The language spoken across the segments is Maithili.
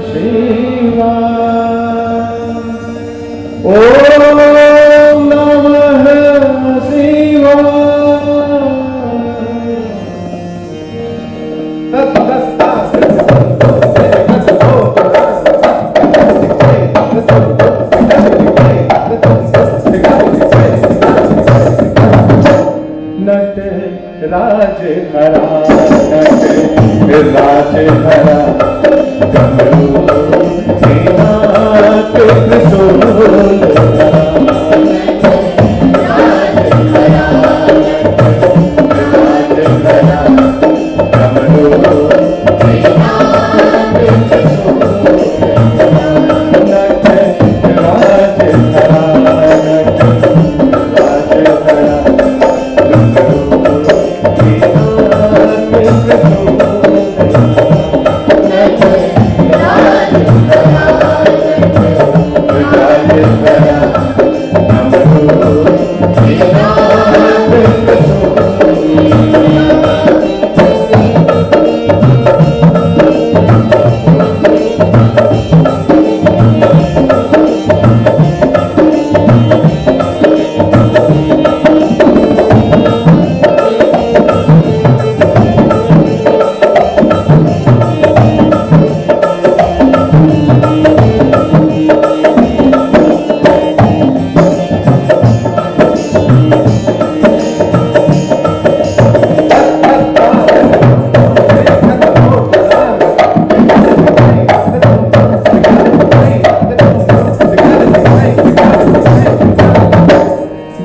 शिवाय। ओम नमः शिवाय। नट राज हरा, नट राज हरा, डमरू त्रिनाथ त्रिशूल हरा। राज हरा, डमरू नट राज हरा, नट राज हरा, डमरू त्रिनाथ त्रिशूल राज हरा, डमरू त्रिनाथ त्रिशूल।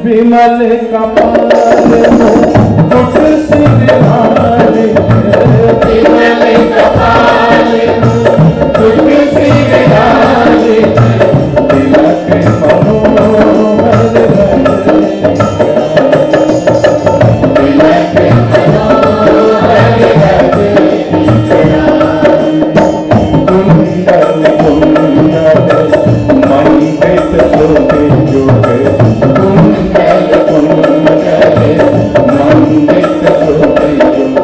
विमल कपाल मुकुट सिर विमल कपाल मुकुट सिर तिलक मनोहर, तिलक कुंडल कुंडल मंडित शोभे जुग, कुंडल कुंडल मंडित शोभे जुग,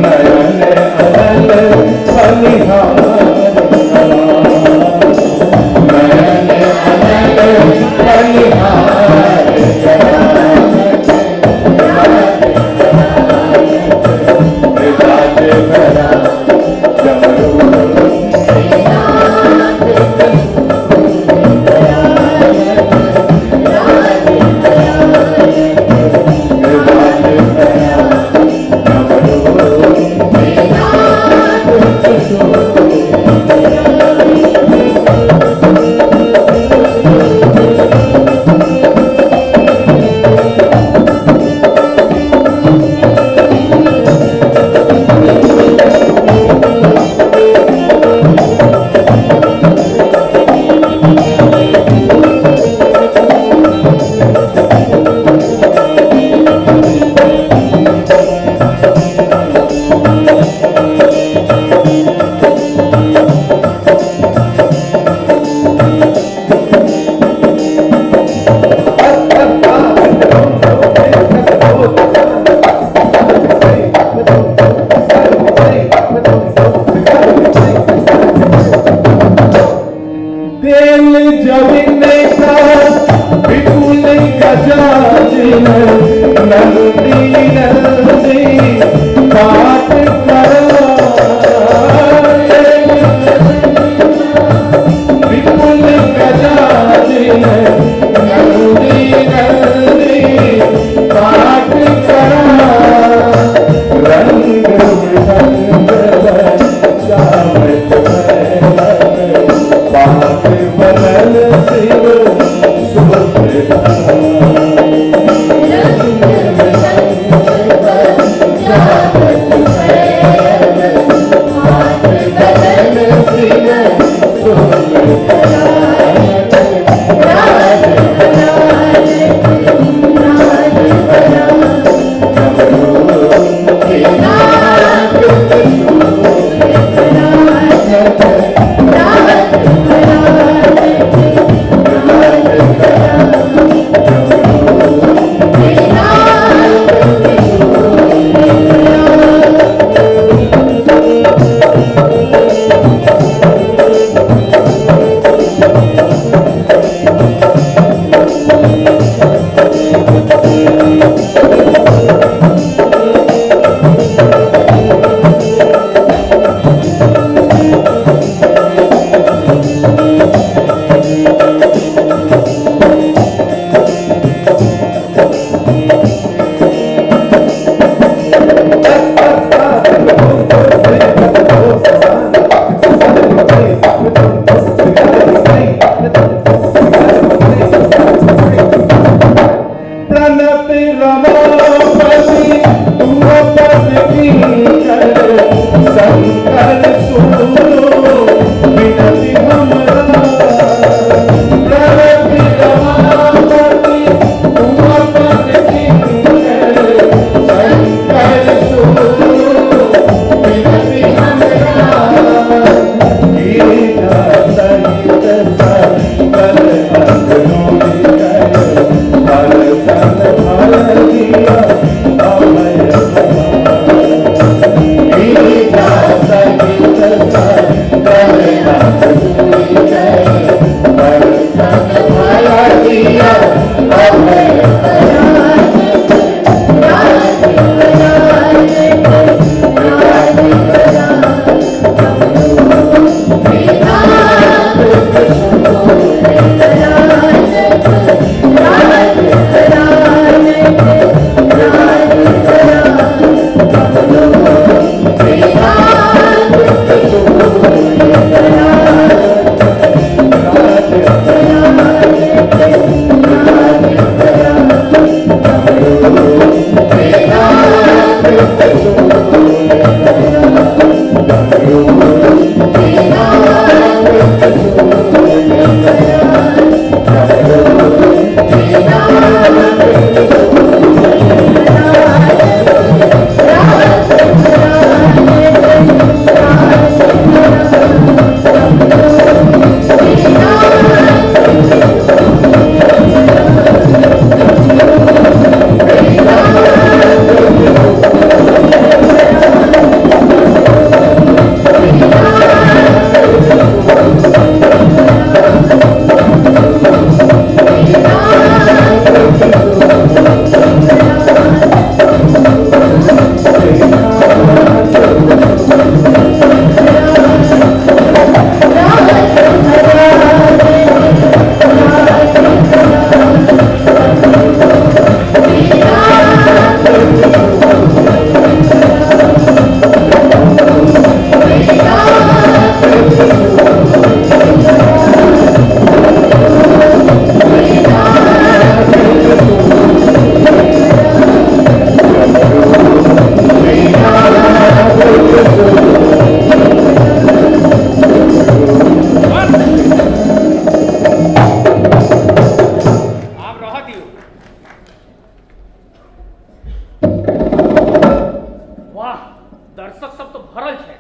नयन अनल बलिहार, नयन अनल बलिहार, राज हरा, डमरू राज हरा, डमरू त्रिशूल। दिल जबिन का विपुल गजाजिन, नंदी नंदी पाठ करा, विपुल गजाजिन नंदी नंदी पाठ करा, रंग रंग चावत पाठ बदल शिव प्रणत रमापति तुम पद किंकर, शंकर सुनो विनती हमरा। प्रणत रमापति तुम पद किंकर, शंकर सुनो विनती हमरा। गिरिजा सहित सकल अंग कर, दर्शन फल दिया अभय प्रदान। गिरिजा सहित सकल अंग कर, दर्शन फल दिया अभय आब रहऽ दियौ। वाह, दर्शक सब तो भरल छै।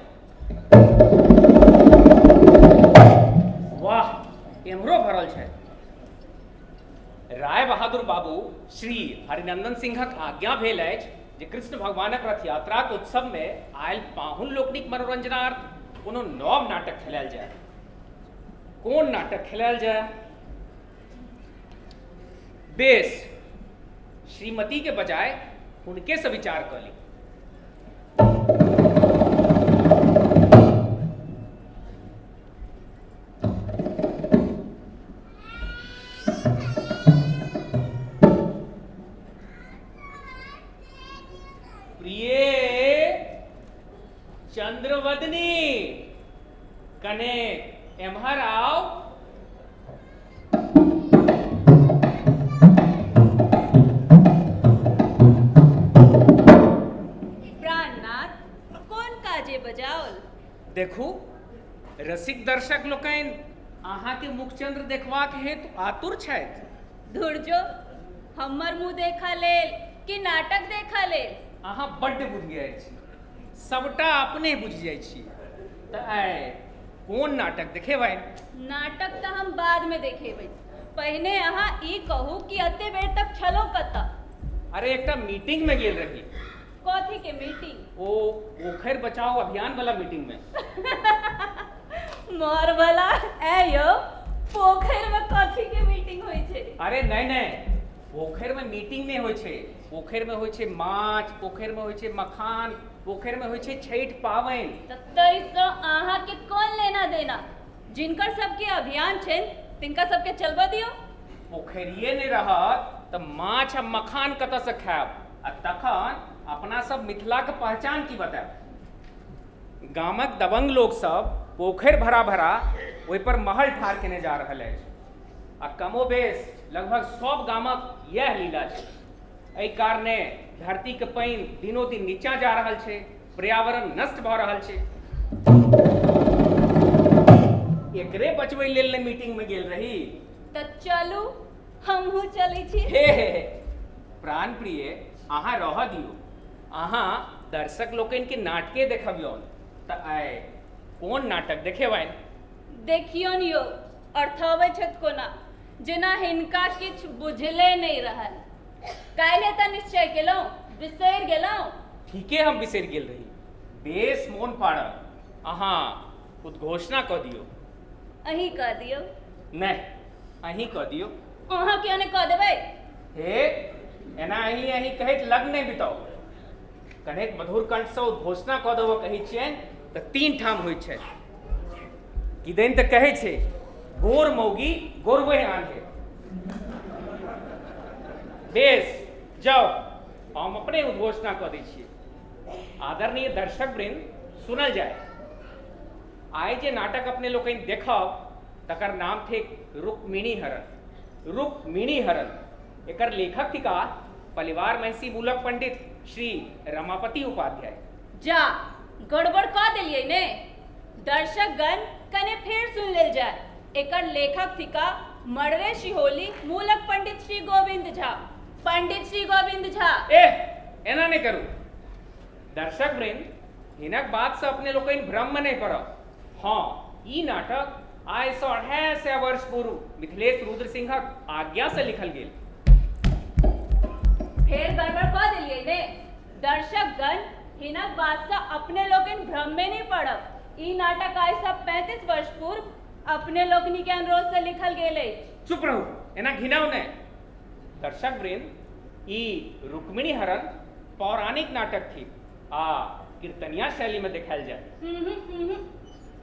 वाह, एम्हरो भरल छै। राय बहादुर बाबू श्री हरिनंदन सिंहक आज्ञा भेल अछि जे कृष्ण भगवानक रथ यात्राक उत्सव में आयल पाहुन लोकनिक मनोरंजनार्थ कोनो नव नाटक खेलायल जाय। कोन नाटक खेलायल जाय? बेस, श्रीमती के बजाय हुनके से विचार कऽ ली। प्रिय चंद्रवदनी, कने एम्हर आउ। प्राणनाथ, कोन काजे बजाओल? देखू, रसिक दर्शक लोकनि अहाँके मुखचंद्र देखबाक हेतु आतुर छथि। धुर जो, हमर मुँह देखऽ लेल कि नाटक देखऽ लेल? अहाँ बड्ड बुधियारि छी, सबटा अपने बुझि जाइ छी। तऽ आइ कोन नाटक देखेबै? नाटक तऽ हम बादमे देखेबै, पहिने अहाँ ई कहू कि एते बेर तक छलहुँ कतऽ? अरे, एकटा मीटिंगमे गेल रही। कथी के मीटिंग? ओ पोखरि बचाओ अभियान वाला मीटिंग में। मोर भला ए यौ, पोखरि में कथी के मीटिंग होइ छै? अरे नहि नहि, पोखरि में मीटिंग नहि होइ छै। पोखरि में होइ छै माछ, पोखरि में होइ छै मखान, पोखरि में होइ छै छठि पाबनि। तऽ ताहिसँ अहाँके कोन लेना देना? जिनकर सबके अभियान छनि तिनका सबके चलबऽ दियौ। पोखरिए नहि रहत तऽ माछ आ मखान कतऽसँ खायब? आ तखन अपना सब मिथिलाक पहचान की बतायब? गामक दबंग लोकसभ पोखरि भरा भरा ओहिपर महल ठाढ़ केने जा रहल अछि आ कमोबेश लगभग सब गामक इएह लीला छै। एहि कारणे धरतीके पानि दिनोदिन नीचाँ जा रहल छै, पर्यावरण नष्ट भऽ रहल छै। एकरे बचबै लेल ने मीटिंग में गेल रही। तऽ चलू, हमहूँ चलै छी। हे हे हे, प्राण प्रिय, अहाँ रहऽ दियौ। अहाँ दर्शक लोकनिके नाटके देखबियौन। तऽ आइ कोन नाटक देखेबनि? देखियौन यौ, अर्थाबै छथि कोना, जेना हिनका किछु बुझले नहि रहल। काल्हि तऽ निश्चय केलहुँ, बिसरि गेलहुँ? ठीके, हम बिसरि गेल रही। बेस मोन पाड़ब। अहाँ उद्घोषणा कऽ दियौ। अहीं कऽ दियौ। नहि, अहीं कऽ दियौ। अहाँ किया नहि कऽ देबै? हे, एना अहीं अहीं कहैत लग नहि बिताउ। कनेक मधुर कंठसँ उद्घोषणा कऽ देबऽ कहै छियनि तऽ 3 ठाम होइ छै। किदैन तऽ कहै छै, गोर मौगी गोरवे आन्हे। बेस, जाउ, हम अपने उद्घोषणा कऽ दै छियै। आदरणीय दर्शक वृंद, सुनल जाय। आइ जे नाटक अपने लोकनि देखब तकर नाम थिक रुक्मिणी हरण। रुक्मिणी हरण एकर लेखक थिकाह परिवार महिषी मूलक पंडित श्री रमापति उपाध्याय। जा, गड़बड़ कऽ देलियै ने। दर्शकगण, कने फेर सुनि लेल जाय। एकर लेखक थिका मड़वे शिहोली मूलक पंडित श्री गोविंद झा। पंडित श्री गोविंद झा। एह, एना नहि करू। दर्शक वृंद, हिनक बातसँ अपने लोकनि भ्रममे नहि पड़ब। हँ, ई नाटक आइसँ 250 वर्ष पूर्व मिथिलेश रुद्र सिंहक आज्ञासँ लिखल गेल। फेर गड़बड़ कऽ देलियै ने। दर्शकगण, हिनक बातसँ अपने लोकनि भ्रममे नहि पड़ब। ई नाटक आइसँ 35 वर्ष पूर्व अपने लोकनिके अनुरोधसँ लिखल गेल अछि। चुप रहू, एना घिनाउ नहि। दर्शक वृंद, ई रुक्मिणी हरण पौराणिक नाटक थिक आ कीर्तनिया शैलीमे देखायल जाय।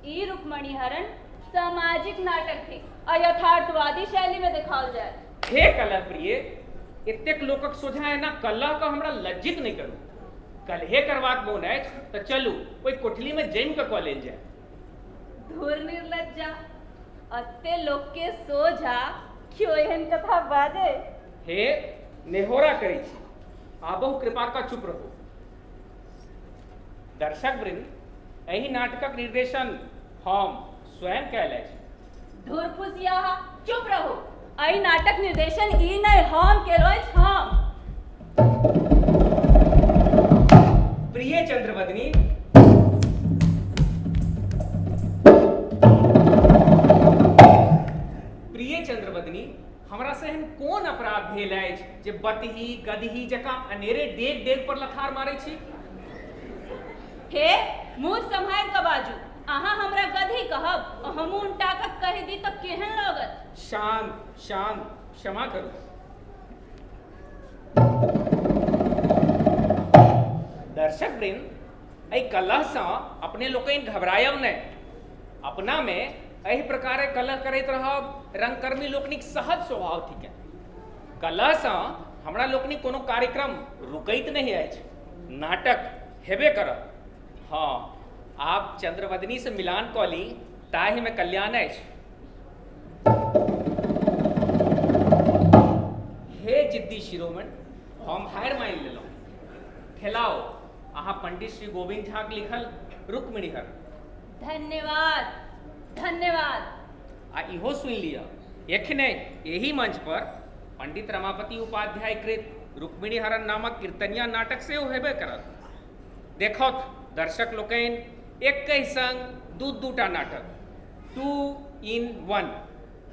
ई रुक्मणी हरण सामाजिक नाटक थिक आ यथार्थवादी शैलीमे देखाओल जाय। हे कलह प्रिय, एतेक लोकक सोझाँ एना कलह कऽ हमरा लज्जित नहि करू। कलहे करबाक मोन अछि तऽ चलू, ओहि कोठलीमे जमि कऽ कऽ लेल जाय। धुर निर्लज्जा, एते लोकके सोझा क्यो एहन कथा बाजै? हे, नेहोरा करै छी, आबहु कृपा कऽ चुप रहू। दर्शक वृंद, एहि नाटकक निर्देशन हम स्वयं कयल अछि। धुर फुसियाहा, चुप रहू। एहि नाटक निर्देशन ई नहि, हम केलहुँ अछि, हम। प्रिय चंद्रवदनी, प्रिय चंद्रवदनी, हमरा से एहन कोन अपराध भेल अछि जे बतही गदही जकाँ अनेरे डेग डेग पर लथार मारै छी? हे, मुँह सम्हारि कऽ बाजू। अहाँ हमरा गदही कहब आ हमहूँ उनटा कऽ कहि दी तऽ केहन लागत? शांत शांत, क्षमा करू। दर्शक वृंद, एहि कलहसँ अपने लोकनि घबरायब नहि। अपनामे एहि प्रकारे कलह करैत रहब रंगकर्मी लोकनिक सहज स्वभाव थिक। कलहसँ हमरा लोकनिक कोनो कार्यक्रम रुकैत नहि अछि। नाटक हेबे करत। हँ, आब चंद्रवदनीसँ मिलान कऽ ली, ताहिमे कल्याण अछि। हे जिद्दी शिरोमणि, हम हारि मानि लेलहुँ। खेलाउ अहाँ पंडित श्री गोविन्द झाक लिखल रुक्मिणी हरण। धन्यवाद, धन्यवाद। आ इहो सुनि लिअ, एखने एही मंच पर पंडित रमापति उपाध्याय कृत रुक्मिणी हरण नामक कीर्तनिया नाटक सेहो हेबे करत। देखौथ दर्शक लोकनि, एकहि संग दू दूटा नाटक, 2 in 1,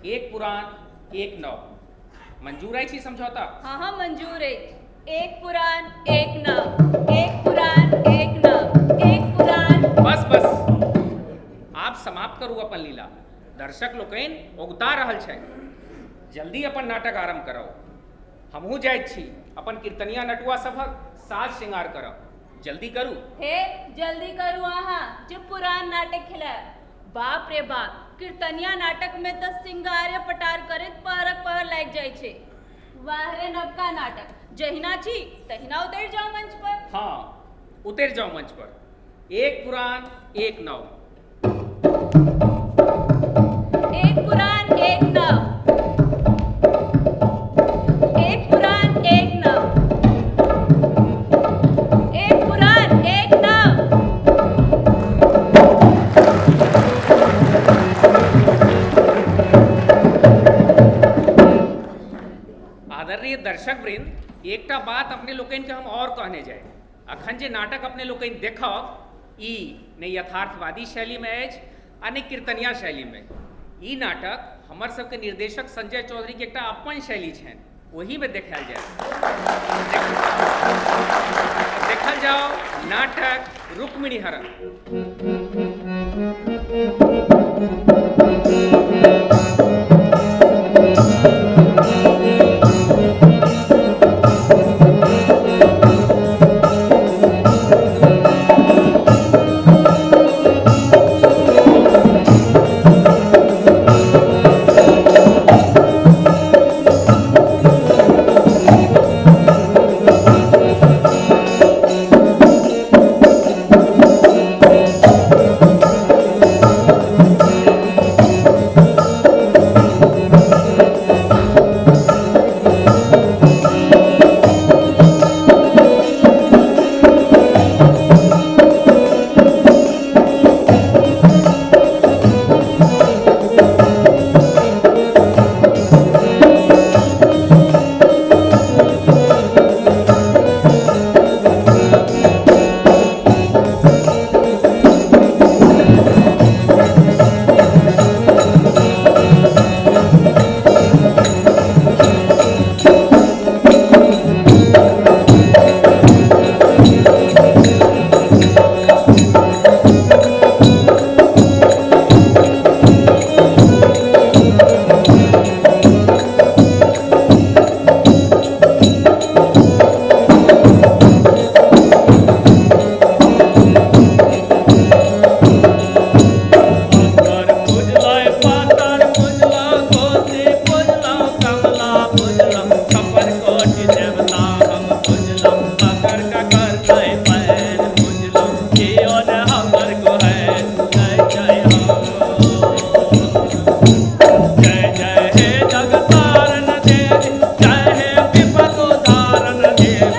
एक पुरान एक नव। मंजूर अछि ई समझौता? हँ हँ, मंजूर अछि। एक पुरान एक नव। एक पुरान एक नव, एक पुरान। बस बस, आब समाप्त करू अपन लीला। दर्शक लोकनि औगता रहल छथि। जल्दी अपन नाटक आरम्भ कराउ। हमहूँ जाइत छी अपन कीर्तनिया नटुआ सभक साज श्रृंगार करब। जल्दी करू। हे जल्दी करू अहाँ जे पुरान नाटक खेलायब। बाप रे बाप, कीर्तनिया नाटक में तऽ सिंगारे पटार करैत पहरक पहर लागि जाइ छै। वाह रे नवका नाटक, जहिना छी तहिना उतरि जाउ मंच पर। हाँ, उतरि जाउ मंच पर। एक पुरान एक नव। एक पुरान एक नव, एक पुरान एक नव, एक पुरान एक नव। आदरणीय दर्शक वृंद, एकटा बात अपने लोकनि के हम और कहने जाय। अखन जे नाटक अपने लोकनि देखब ई नहि यथार्थवादी शैलीमे अछि आ नहि कीर्तनिया शैलीमे। ई नाटक हमर सबके निर्देशक संजय चौधरीके एकटा अपन शैली छनि, ओहीमे देखायल जायत। देखल जाओ नाटक रुक्मिणी हरण। पातर पुजलै पातर पुजला कोसी पुजला कमला पुजला छप्पर कोटि देवता हम पुजला ककर ककर नै पैन पुजला कियो ने हमर गोहैन जय जय हो जय जय हे जगतारण देवी जय हे विपद उदारण देवी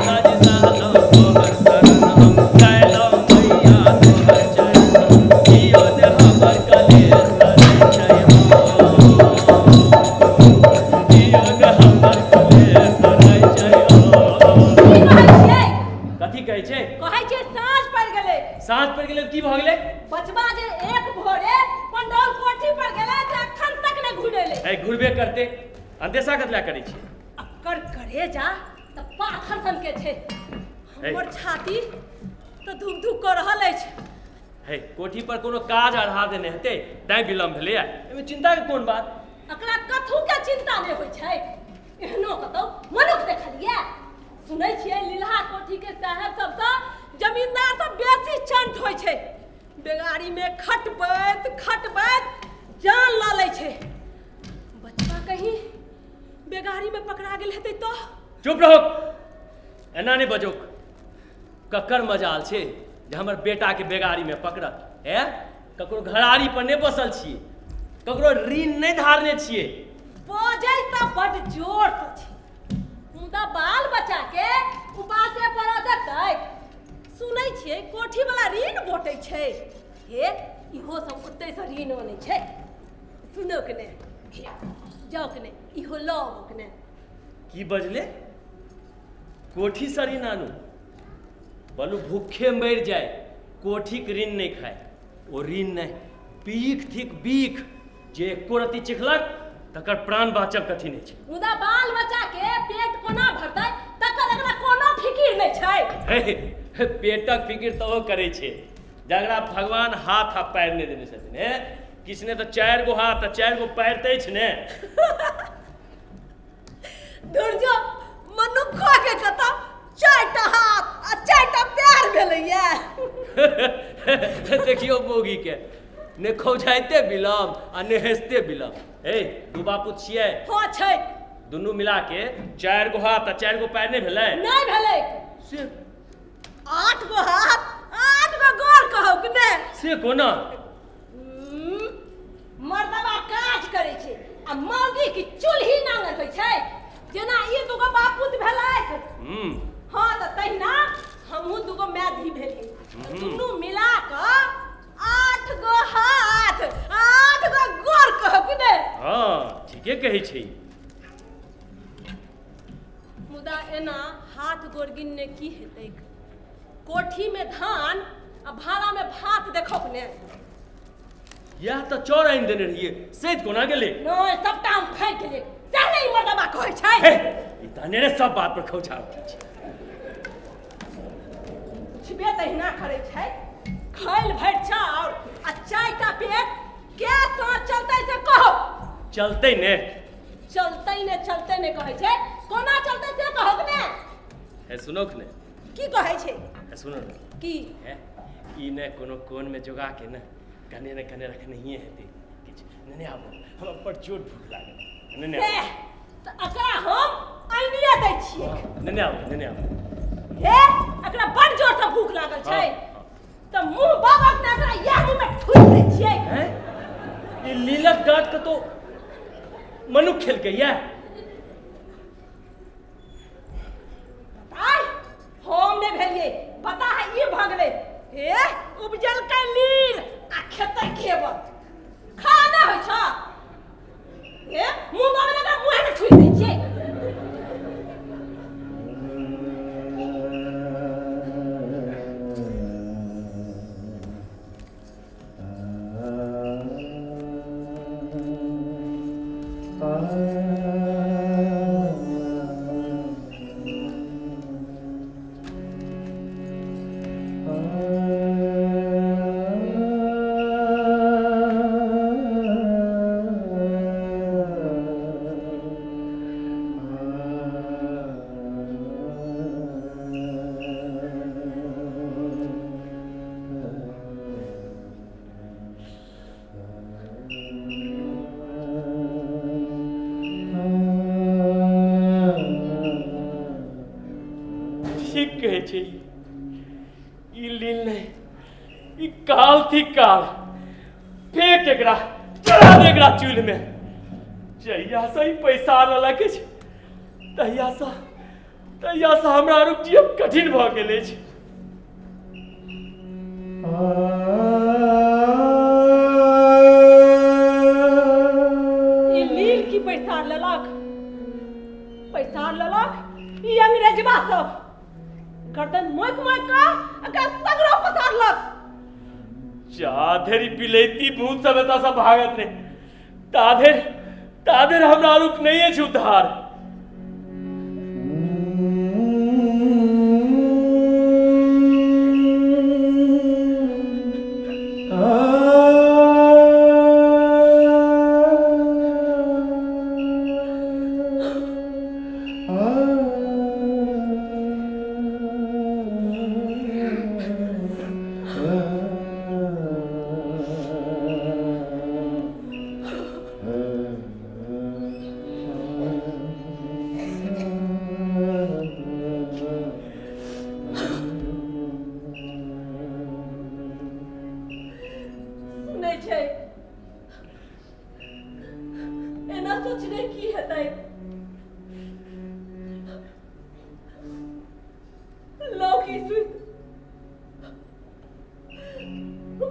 सज सहलो तोहर शरण हम कैलौ मैया तोहर चरण कियो ने हमर कलेश हरै जय हो कियो ने हमर कलेश हरै जय हो। की कहै छियै? कथी कहै छै? कहै छियै साँझ पड़ि गेलै। साँझ पड़ि गेलै की भऽ गेलै? बचबा जे एक भोरे पंडौल कोठी पर गेलै से अखन तक नहि घुरि एलै। ऐ घुरबे करते, अंदेशा कतला करै छियै? अक्कर करेजा तऽ पाथर सन के छै। हमर छाती तऽ धुक धुक कऽ रहल अछि। हे कोठी पर कोनो काज अढ़ा देने हेतै तैं विलम्ब भेलैए, एहिमे चिन्ताके कोन बात? एकरा कथू के चिन्ता नहि होइ छै। एहनो कतौ मनुख देखलियै? सुनै छियै लीलहा कोठी के साहेब सबसँ जमींदार सब बेसी चंट होइ छै। बेगारी में खटबैत खटबैत जान लऽ लै छै। बचबा कहीं बेगारी में पकड़ा गेल हेतै तऽ? चुप रहो, एना नहि बजौक। ककर मजाल छै जे हमर बेटाके बेगारीमे पकड़त? ऐ ककरो घरारी पर नहि बसल छियै, ककरो ऋण नहि धारने छियै। बजै तऽ बड्ड जोरसँ छै, मुदा बाल बच्चाके उपासे पड़ऽ देतै? सुनै छियै कोठी वाला ऋण बँटै छै। हे इहो सब ओतैसँ ऋण अनै छै। सुनो के ने, हे जाउ के ने, इहो लऽ आबो के ने। की बजले? कोठीसँ ऋण आनू? बलू भूखे मरि जाय, कोठीक ऋण नहि खाय। ओ ऋण नहि, बीख थिक बीख, जे एको रत्ती चिखलक तकर प्राण बाँचब कठिन अछि। मुदा बाल बच्चा के पेट कोना भरतै तकर एकरा कोनो फिकिर नहि छै। हे, पेटक फिकिर तऽ ओ करै छै जकरा भगवान हाथ आ पैर नहि देने छथिन। हे, किछु नहि तऽ 4 गो हाथ आ 4 गो पैर तऽ अछि ने। धुरजो मनुक्खो के कतऽ 4टा हाथ आ 4टा पैर भेलैया। देखियौ मौगी के, ने खौझाइते बिलम आ ने हँसिते बिलम। हे, 2 बापूत छियै? हँ छै। दुनू मिला के 4 गो हाथ आ 4 गो पैर नहि भेलै? नहि भेलै। से 8 गो हाथ 8 गो गोर कहौ कि ने? से कोना? मर्दबा काज करै छै आ मौगी की चूल्ही नांगर होइ छै। जेना ई 2 गो बापूत भेलथि, हँ तऽ तहिना हमहूँ 2 गो my धी भेलियै, दुनू मिला कऽ 8 गो हाथ 8 गो गोर कहौ कि ने? हँ ठीके कहै छै। मुदा एना हाथ गोर गिनने की हेतै? कोठी में धान आ भाड़ा में भात देखौ ने। इएह तऽ चौर आनि देने रहियै, सैत कोना गेलै? नहि, सबटा हम फेंक गेलियै, सएह ने ई मर्दबा कहै छै। हे, ई तऽ अनेरे सब बात पर खौझा उठै छै। पुछबे तहिना करै छै, खैल भरि चाउर आ 4टा पेट के साँझ चलतै से कहू। चलतै ने। चलतै ने, चलतै ने कहै छै, कोना चलतै से कहू ने। हे सुनौ ने। की कहै छै? हे सुनो ने। की? हे, ई ने कोनो कोन में जोगा के ने कने ने कने रखनहिए हेतै किछु। ने आबो, हमरा बड़ जोर भूख लागल। ने हे, तऽ एकरा हम आनिए दै छियै। ने आबो, ने आबो। हे, एकरा बड़ जोर से भूख लागल छै, तऽ मुँह बाबक ने एकरा इएह मुँह में ठुसि दै छियै। हैं? ई लीलक गाँठ के तो मनुख खेलकै या? बताय हम नहि भेलियै, बता है ई भऽ गेलै। हे, उपजलकै लील आ खेतै घेबर, खाना होइ छ। हे, मुँह बाबक ने एकरा मुँहे में ठुसि दै छियै। ठीक कहै छै ई लील नहि, ई काल थी काल। फेंक एकरा, चढ़ा दे एकरा चूल्ह में। जहिया से ई पैसा लेलक अछि तहिया से हमरा रुक जियब कठिन भऽ गेल अछि। ई लील की पैसा लेलक? पैसा लेलक ई अंग्रेजबा सब, गर्दन मोकि मोकि कऽ एकरा सगरो पसारलक। जा धरि बिलैती भूत सब एतऽ से भागत नहि ताधरि हमरा रुक नहि अछि उद्धार। नहि छै, एना सोचने की हेतै? लौकी सुति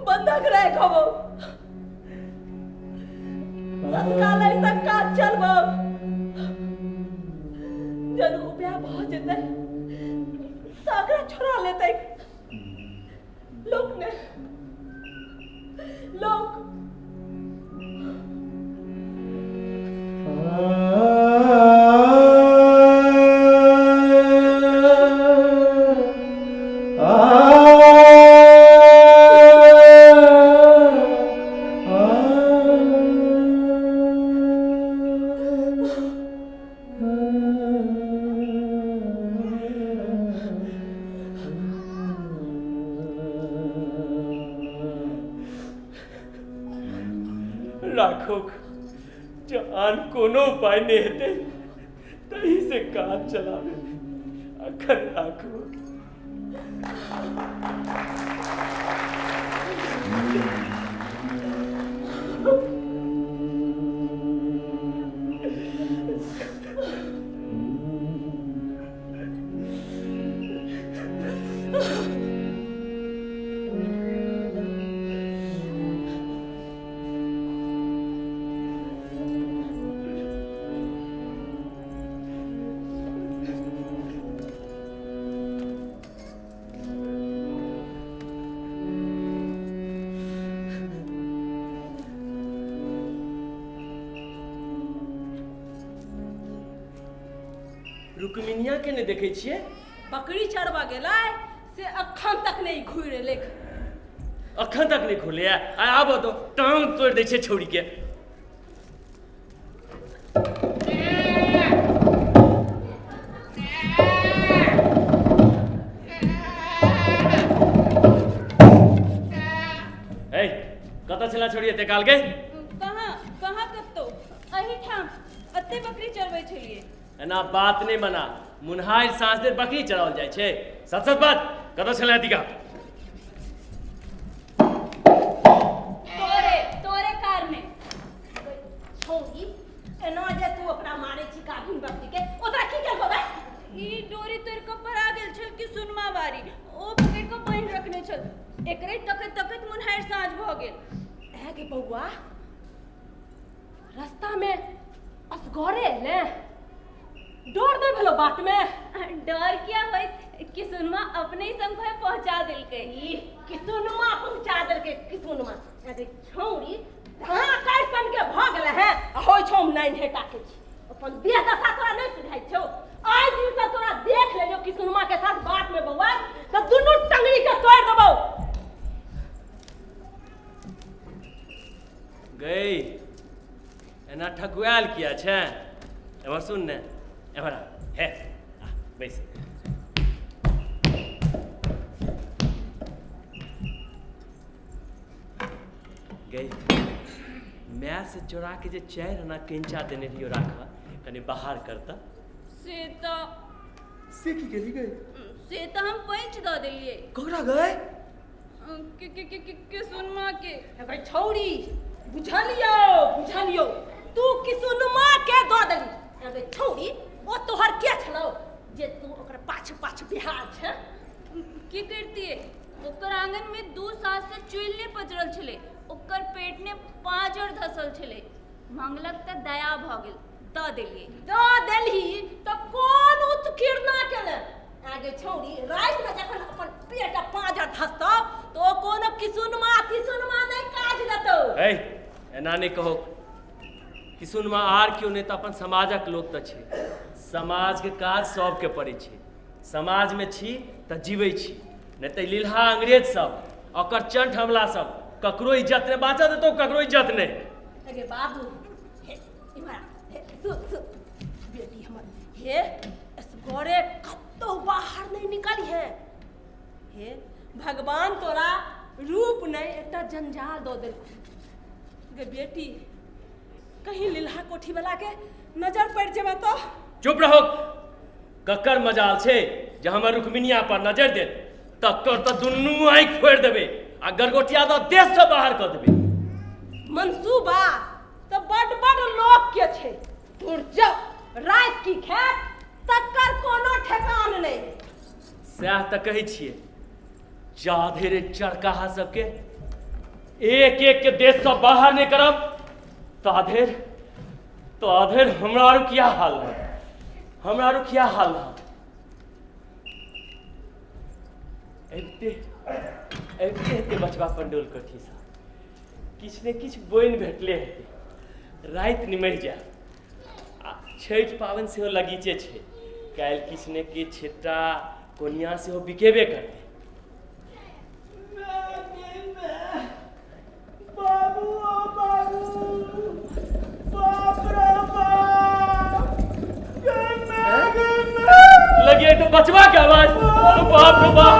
बंधक राखब, तत्काल ऐसा काज चलबब, जब उपाय भऽ जेतै तऽ एकरा छोड़ा लेतै लोक ने लोक। राखो जो आन कोनो उपाय नहीं हेतै तही से काज चलावे अखन राखो। रुक्मिनिया के नहि देखै छियै? बकरी चरबा गेलै से अखन तक नहि घुरि एलै। अखन तक नहि घुरलै? आ आबऽ दो, टांग तोड़ि दै छै छौड़ी के। ए कतऽ छला छोड़ी एते काल के? कहाँ कहाँ कतौ, एहिठाम एते बकरी चरबै छलियै। एना बात नहि बना, मुन्हारि साँझ देर बकरी चराओल जाइ छै। सत सत बात, कतऽ छलै अतिका? तोरे तोरे कारणे। छौड़ी एना जे तू ओकरा मारै छी गाभिन बकरी के, ओकरा की केलको बे? ई डोरी तोड़ कऽ पड़ा गेल छल कि सुनमा बारी, ओ पकड़ि कऽ बान्हि रखने छल। एकरे तकैत तकैत मुन्हारि साँझ भऽ गेल। ऐ गे बौआ, रास्ता में असगरे एले, डर नहि भेलो बाट में? डर किया होइत, किसुनमा अपने ही संग भर पहुंचा देलकै। ई किसुनमा पहुंचा देलकै किसुनमा। अरे छौड़ी धाँ सन के भऽ गेलै हैं आ होइ छौ हम नाइन हेटा के छी। अपन देह दशा तोरा नहि सुझाइ छौ? आइ दिन से तोरा देख लेलियौ किसुनमा के साथ बाट में बौआ तऽ दुनू टंगड़ी के तोड़ि देबौ। गई एना ठकुआयल किया छै? एम्हर सुन ने, एम्हर आ, हे आ, बैस। गई माय से चोरा के जे 4 आना कैंचा देने रहियो राख, कनि बाहर करता। से तऽ से की गेली गई? से तऽ हम पैंच दऽ देलियै। ककरा गए? के के के के किसुनमा के। अरे छौड़ी बुझलियौ बुझलियौ, तू किसुनमा के दऽ देली। अरे छौड़ी ओ तोहर के छलौ जे तू ओकर पाछू पाछू बिहार छै? की करतियै, ओकर आंगन में 2 साल से चुइल नहि पजरल छलै, ओकर पेट ने पाँजर धसल छलै। मंगलक तऽ दया भऽ गेल, दऽ देलियै। दऽ देलही तऽ कोन उत्कीर्णा केले? आगे छौड़ी रातिमे जखन अपन पेट आ पाँजर धसतौ तऽ ओ कोनो किसुनमा तिसुनमा नहि काज देतौ। ए एना नहि कहो, किसुनमा आर केओ नहि तऽ अपन समाजक लोक तऽ छै। समाजके काज सबके पड़ै छै। समाजमे छी तऽ जीबै छी, नहि तऽ लीलहा अंग्रेज सब ओकर चंठ हमला सब ककरो इज्जत नहि बाँचऽ देतौ, ककरो इज्जत नहि। अगे बाबू हे इम्हर आ, हे सुन सुन बेटी हमर, हे असगरे कतौ बाहर नहीं निकली है। हे भगवान तोरा रूप नहीं एकटा जंजाल दऽ देलकौ। गे बेटी कहीं लीलहा कोठी वाला के नजर पड़ि जेबै तो? चुप रहो, ककर मजाल छै जे हमर रुक्मिनिया पर नजर देत? तकर तऽ दुनू आँखि फोड़ि देबै आ गरगोटिया दऽ देशसँ बाहर कऽ देबै। मनसूबा तऽ बड बड लोक के छै, दूर जाउ, राति की खायत तकर कोनो ठेकान नहि। सएह तऽ कहै छियै, जा धरि चरकाहा सबके एक एक के देशसँ बाहर नहि करब ता धरि हमरा आरू किया हाल रहत, हमरा आरू किया हाल रहत। अबिते अबिते हेतै बचबा पंडौल कोठीसँ, किछु ने किछु बोनि भेटले हेतै। राति निमहि जायत आ छठि पाबनि सेहो लगीचे छै, काल्हि किछु ने किछु छिट्टा कोनिया सेहो बिकेबे करतै। बाबू ओ बाबू, बाप रे बाप, गे मैं गे मैं। लगिए तो बचवा के आवाज, अरे बाप रे बाप।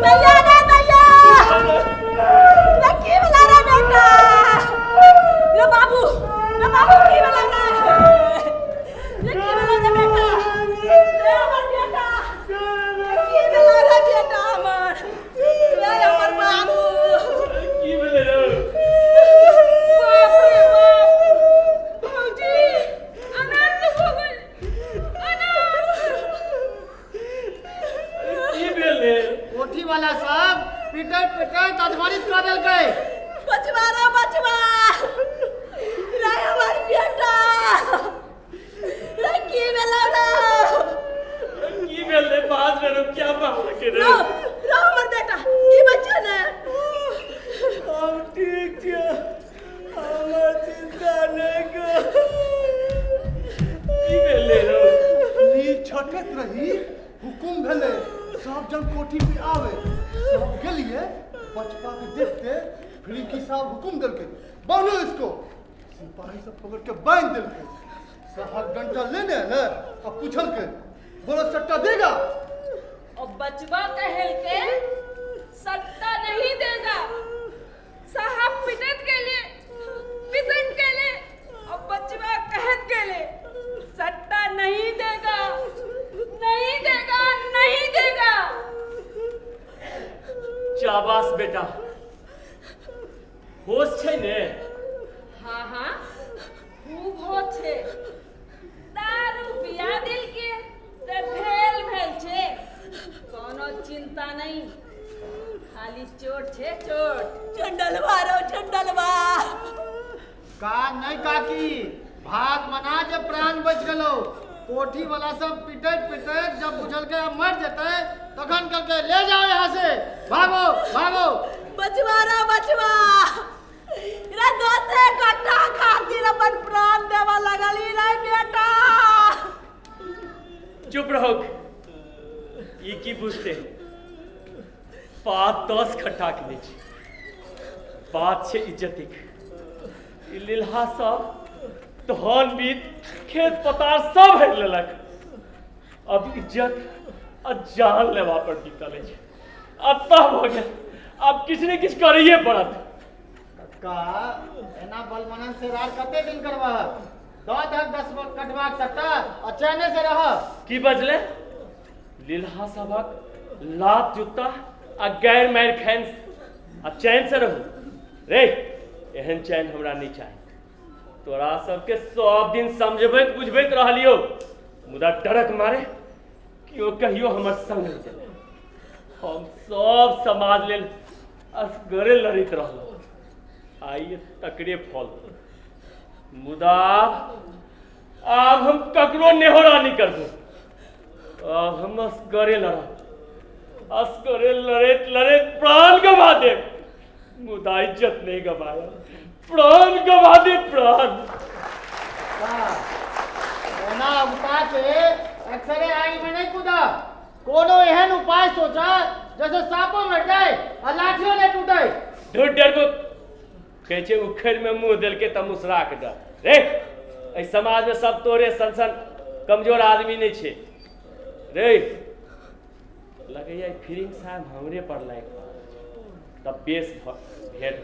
दैया रे दैया, की भेला रे बेटा? ठीक छियै, हमर चिंता नहि कर। की भेलै रौ? लील छटैत रही, हुकुम भेलै सब जन कोठी पे आवे। सब गेलिए, बचपा के देखते फिरिंकी साहब हुकुम देलकै, बांधो इसको। सिपाही सब पकड़ के बांध देलकै। साहब डंटा लेने आले आ पूछलकै, बोलो सट्टा देगा? और बचवा कहल के सट्टा नहीं देगा। साहब पिटत के लिए, पिटन के लिए, और बचवा कहत के लिए सट्टा नहीं देगा, नहीं देगा, नहीं देगा। शाबाश बेटा, होश छै ने? हाँ हाँ, खूब होश छै। दारू पिया दिल के ते भेल भेल छै, कोनो चिंता नहीं, खाली चोट छै चोट। चंडलवा रो चंडलवा। का नहीं काकी, भाग मना जे प्राण बच गेलो। कोठी वाला सब पिटैत पिटैत जब बुझलकै आब मर जेतै तखन कहलकै ले जाओ यहाँ से, भागो भागो। बचवा रा बचवा रे, दोसे कट्टा खातिर अपन प्राण देवा लगली रे बेटा। चुप रहो, ई की बुझते? बात 10 खट्टा के नहि छै, बात छै इज्जतिक। ई लीलहा सब धान बीत खेत पतार सब हेर लेलक, अब इज्जत आ जान लेवा पर बीतल अछि। अब तह भऽ गेल, आब किछु ने किछु करैए पड़त। कक्का एना बलमनन से रार कते दिन करबह? दऽ दहक 10 कटबाक सट्टा आ चैने से रह। की बजले? लीलहा सभक लात जुत्ता आ गैर मारि खाइन आ चैन से रहू रे, एहन चैन हमरा नहि चाही। तोरा सबके सब दिन समझबैत बुझबैत रहलियो, मुदा डरक मारे केओ कहियो हमर संग नहि देलक। हम सब समाज लेल असगरे लड़ैत रहलहुँ, आइ तकरे फल। मुदा आब हम ककरो नेहोरा नहि करबो, आब हम असगरे लड़ब, असगरे लड़ैत लड़ैत प्राण गवा देब, मुदा इज्जत नहीं गवाया, प्राण गवा दे प्राण। ओना उगता के एक्सरे आई में नहीं कूदा, कोनो एहन उपाय सोचा जैसे सांपो मर जाए आ लाठियों नहीं टूटे। ढूंढ डर को कहै छै उखड़ि में मुंह देलकै तऽ मुसरा के डर रे। एहि समाज में सब तोरे सन सन कमजोर आदमी नहीं छै रे। लगैया फिरिंग साहब हमरे पर लागि तब बेस भेंट भऽ गेल।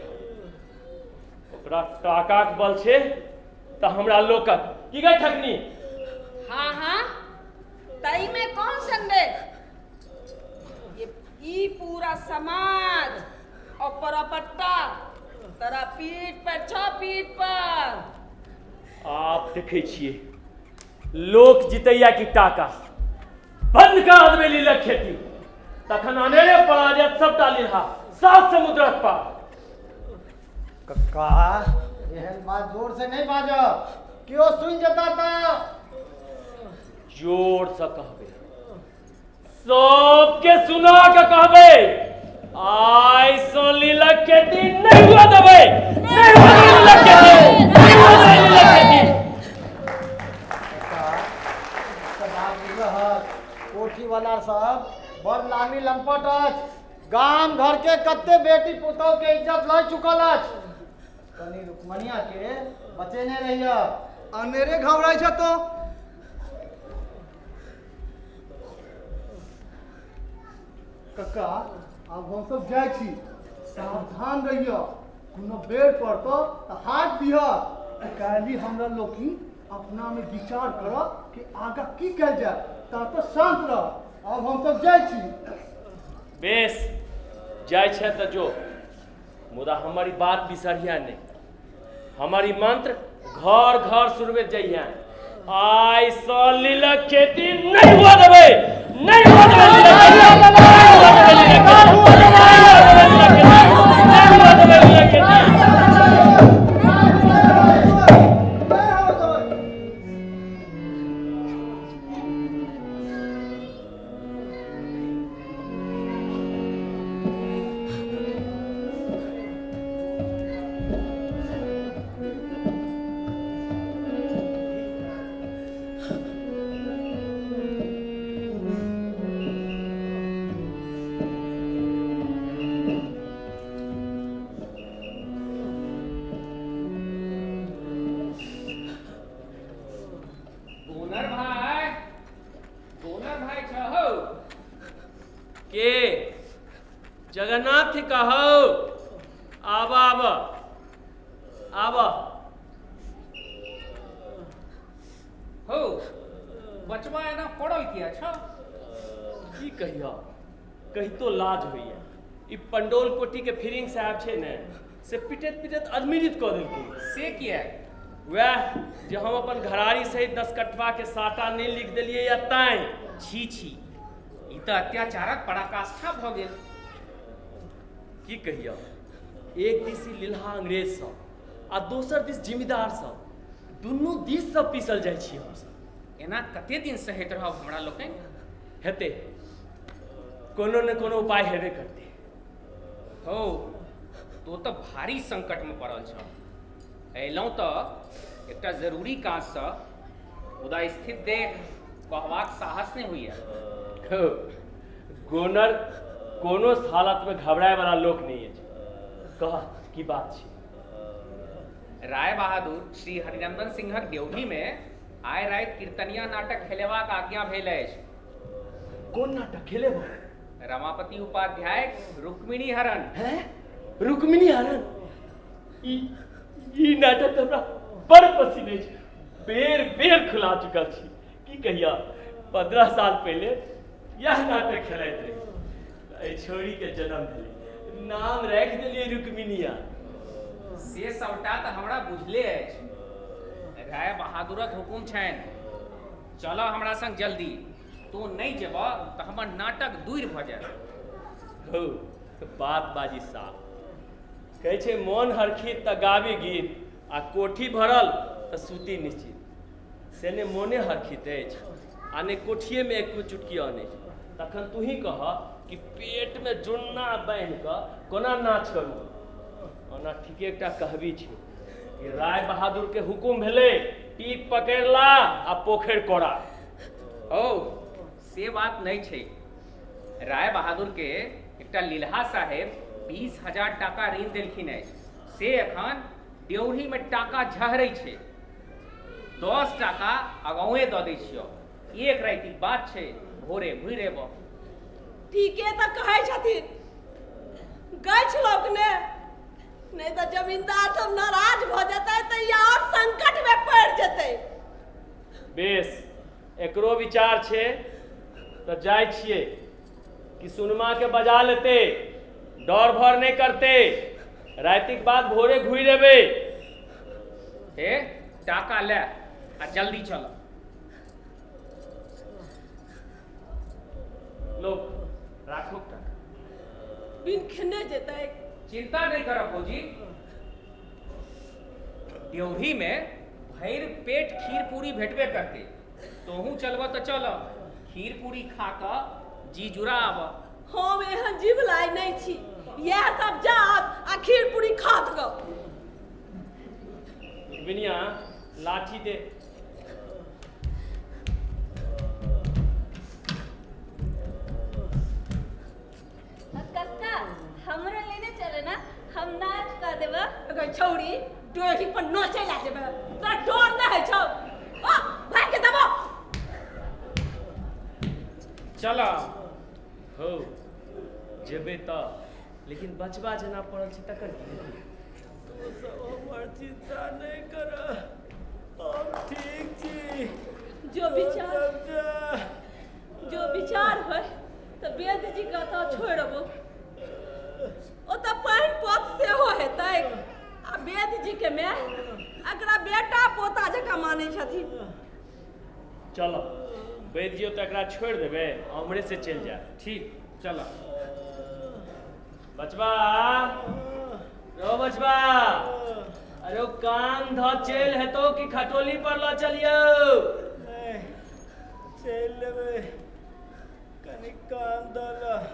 ओकरा टाकाक बल छै तऽ हमरा लोकक की गै ठकनी? हाँ हाँ, तई में कौन संदेह? ये ई पूरा समाज और परापट्टा तोरा पीठ पर छौ, पीठ पर। आप देखै छियै लोक जितैया कि टाका। बंद करा देबै लीलक खेती, तखन अनेरे पड़ा जायत सबटा लीलहा सात समुद्रक पार। कक्का एहन बात जोर से नहीं बाजब, केओ सुनि जेता तऽ। जोर से कहबै, सबके सुना के कहबै, आइ सँ लीलक खेती नहि हुआ देबै, नहि हुआ देबै लीलक खेती, नहि हुआ देबै लीलक खेती। कक्का तऽ बात बुझलहक, कोठी वाला सब बड़ लामी लम्पट अछि, गाम घर के कते बेटी पुतोह के इज्जत लऽ चुकल अछि। कनी रुक्मणिया के बचेने रहिय। अनेरे घबराइ छ तो। कक्का आब हम सब जाइ छी, सावधान रहिय, कोनो बेर पड़तो तऽ हाथ दिह। काल्हि हमरा लोकी अपना में विचार करब कि आगा की कयल जाय, ता तऽ शांत रह। आब हम सब जाइ छी। बेस जाइ छै तऽ जो, मुदा हमर ई बात बिसरिहे नहि। हमर ई मंत्र घर घर सुनबैत जइहे, आइ सँ लीलक खेती नहि हुआ देबै, नहि हुआ देबै लीलक खेती, नहि हुआ देबै लीलक खेती, नहि हुआ देबै लीलक खेती, नहि हुआ देबै लीलक खेती। आब। हो, बचवा एना पड़ल किया छ? की कहियो, कहितो लाज होइए। ई पंडौल कोठी के फिरिंग साहब छै ने, से पिटैत पिटैत अधमिरित कऽ देलकै। से किया? वएह जे हम अपन घरारी सहित 10 कट्ठवा के साटा नहि लिख देलियै या तैं। छी छी, ई तऽ अत्याचारक पराकाष्ठा भऽ गेल। की कहियो, एक दिस ई लीलहा अंग्रेज सब आ दोसर दिस जिम्मेदार सब, दुनू दिस सब पीसल जाइ छी हमसब। एना कते दिन सहैत रहब हमरा लोकनि? हेतै, कोनो ने कोनो उपाय हेबे करतै। हौ, तो तऽ भारी संकटमे पड़ल छह। अयलहुँ तऽ एकटा जरूरी काजसँ, मुदा स्थिति देख कहबाक साहस नहि होइए। हौ, गोनर कोनो हालतमे घबराय वाला लोक नहि अछि। कह, की बात छै? राय बहादुर श्री हरिनंदन सिंहक ड्योढ़ीमे आइ राति कीर्तनिया नाटक खेलेबाक आज्ञा भेल अछि। कोन नाटक खेलेबो? रमापति उपाध्याय रुक्मिणी हरण। हैं, रुक्मिणी हरण? ई ई नाटक तऽ हमरा बड़ पसिन अछि, बेर बेर खुला चुकल छी। की कहिया, 15 साल पहिले यह नाटक खेलाइत रही, एहि छोरी के जन्म भेलै, नाम राखि देलियै रुक्मिणिया। से सबटा तऽ हमरा बुझले अछि। राय बहादुरक हुकुम छनि, चलऽ हमरा संग जल्दी, तों नहि जेबह तऽ हमर नाटक दूर भऽ जायत। हौ, बात बाजी साफ कहै छै, मोन हरखित तऽ गाबी गीत आ कोठी भरल तऽ सूती निश्चित। से ने मोने हरखित अछि आ ने कोठिएमे एको चुटकी अन्न अछि, तखन तूही कह कि पेटमे जुन्ना बान्हि कऽ कोना नाच करू? ओना ठीके एकटा कहबी छै कि राय बहादुरके हुकुम भेलै, टीप पकड़ि ला आ पोखरि कोड़ा। हौ, से बात नहि छै। राय बहादुरके एकटा लीलहा साहेब 20,000 टाका ऋण देलखिन अछि, से एखन ड्योढ़ीमे टाका झहरै छै। 10 टाका अगाउए दऽ दै छियौ, एक रातिक बात छै, भोरे घुरि अयबह। ठीके तऽ कहै छथिन, गछि लोक ने, नहि तऽ जमींदार सब नाराज भऽ जेतै तऽ ई आओर संकटमे पड़ि जेतै। बेस, एकरो विचार छै तऽ जाइ छियै कि सुनमा के बजा लेतै, डर भर नहि करतै, रातिक बाद भोरे घुरि एबै। हे, टाका ले आ जल्दी चल। लो, राखू टाका। बिन खेने जेतै? चिंता नहि करब भौजी, ड्योढ़ी में भरि पेट खीर पूरी भेटबे करतै। तोहूँ चलबह तऽ चल, खीर पूरी खा कऽ जी जुड़ा आब। हम एहन जीवलाइ नहि छी, इएह सब जात आ खीर पूरी खात गऽ। बिनिया, लाठी दे। कक्का, हमरो लेने चले ना, हम नाच कऽ देबऽ। गै छौड़ी, डोरी पर नाचै ला जेबै? तोरा डर नहि होइ छौ? ओ भाग के दबो। चल। हौ, जेबै तऽ, लेकिन बचबा जेना पड़ल छै तकर की हेतै? तू सब हमर चिंता नहि कर, हम ठीक छी। जो विचार सब जा। जो विचार होय तऽ वेद जी के ओतऽ छोड़ि अबो, ओतऽ पानि पत सेहो हेतै आ वेद जी के माय एकरा बेटा पोता जकाँ मानै छथिन। चल वैद्य, तऽ एकरा छोड़ि देबै आ उम्हरे से चलि जायब। ठीक, चल। बचबा रो बचबा, अरे ओ कान धऽ चलि हेतौ कि खटोली पर लऽ चलियौ? नहि, चलि लेबै, कनि कान दऽ लऽ।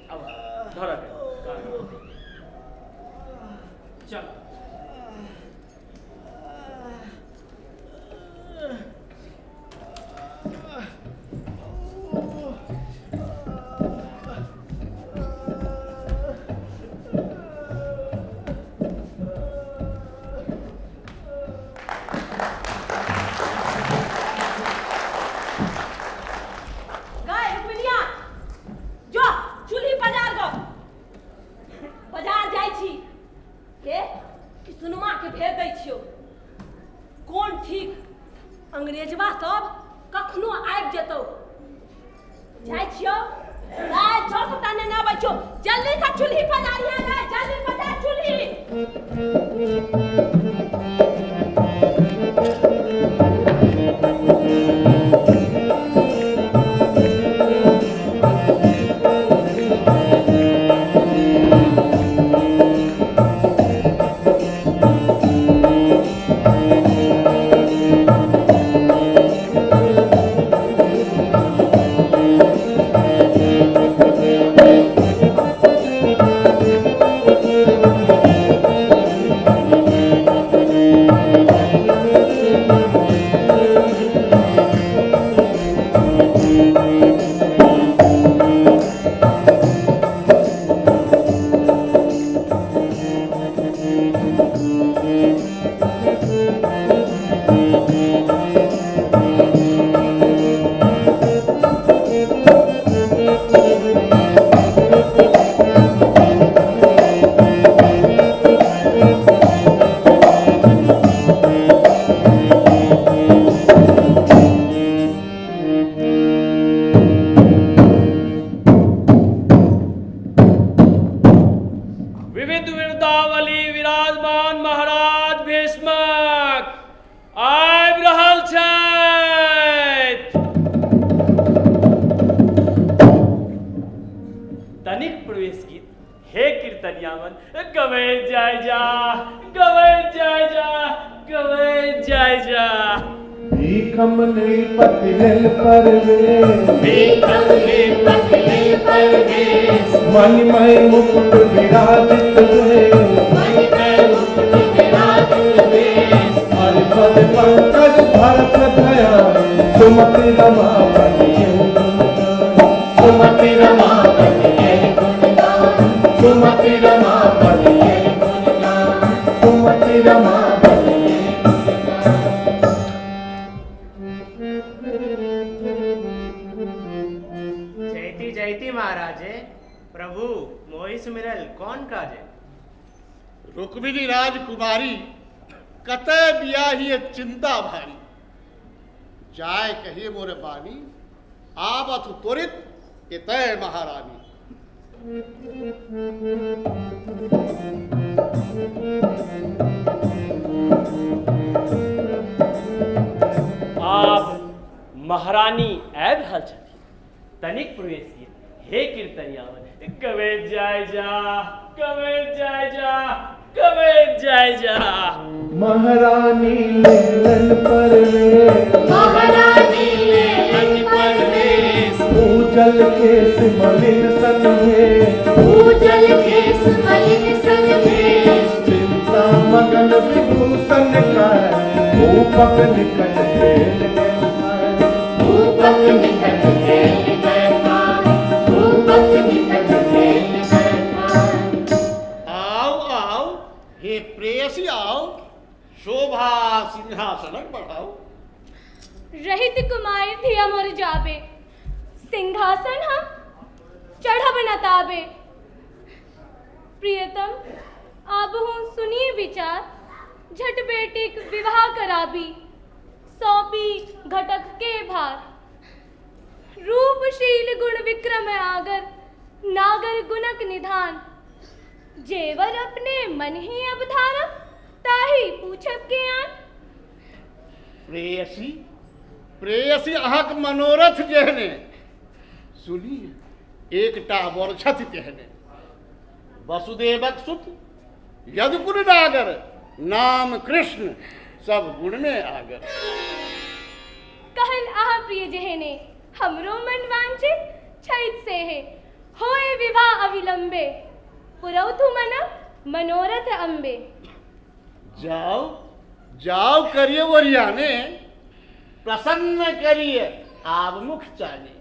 अब धर के कान। चल। गै रुपनिया, जो चूल्ही पजार गो, बाजार जाइ छी। के किछु किसुनमा के भेज दै छियौ। कोन ठीक, अंग्रेजवा सब कखनो आबि जेतौ। जाइ छियौ, गाय छौ सबटा नेने अबै छियौ। जल्दी से चूल्ही पजारिहे गे, जल्दी पजार चूल्ही। विविध वृंदावली विराजमान महाराज भीष्मक आबि रहल छथि। तनिक प्रवेश गीत हे कीर्तनियावन गवे जाय जा, गवे जाय जा, गवे जाय जा। भीखम नृपति लेल परवेश, भीखम नृपति लेल परवेश, मणिमय मुकुट विराजित भेष, मणिमय मुकुट विराजित भेष, हरिपद पंकज भरत धयान, सुमति रमापति के गुणगान, सुमति रमापति के गुणगान, सुमति रमापति के गुणगान, सुमति रमापति के गुणगान। जयति जयति महाराजे, प्रभु मोहि सुमिरल कौन काजे। रुक्मिणी राजकुमारी कतय बियाही चिंता भारी, जाय कहिए मोरे बानी, आवत त्वरित एतय महारानी। आब महारानी आबि रहल छथि। तनिक प्रवेश गीत हे कीर्तनियावन गवे जाय जा, गवे जाय जा, गवे जाय जा। महारानी लेलन परवेश, महारानी लेलन परवेश, पूजल केस मलिन सन भेष, पूजल केस मलिन सन भेष, चिंता मगन विभूषण काय, भूपक निकट खेल गए, भूपक निकट खेल गए, भूपक निकट खेल गए। आओ आओ हे प्रेयसी आओ, शोभा सिंहासनक बढ़ाओ। रहित कुमार धिया मोर जाबे, सिंहासन हम चढ़ब न ताबे। प्रियतम अब हूँ सुनी विचार, झट बेटीक विवाह कराबी, सौंपी घटक के भार। रूपशील गुण विक्रम आगर, नागर गुणक निधान। जेवर अपने मन ही अब धारब, ताही पूछब के आन। प्रेयसी प्रेयसी अहाँक मनोरथ जेहने, सुनी एकटा वर छथि तेहने, वसुदेवक सुत यदुकुल नागर, नाम कृष्ण सब गुण में आगर। कहल आह प्रिय जेहने, हमरो मन वांछित छैत से है, होए विवाह अविलंबे, पुरौथु मन मनोरथ अम्बे। जाओ जाओ करिए वरियाने, प्रसन्न करिए आब मुख चाने।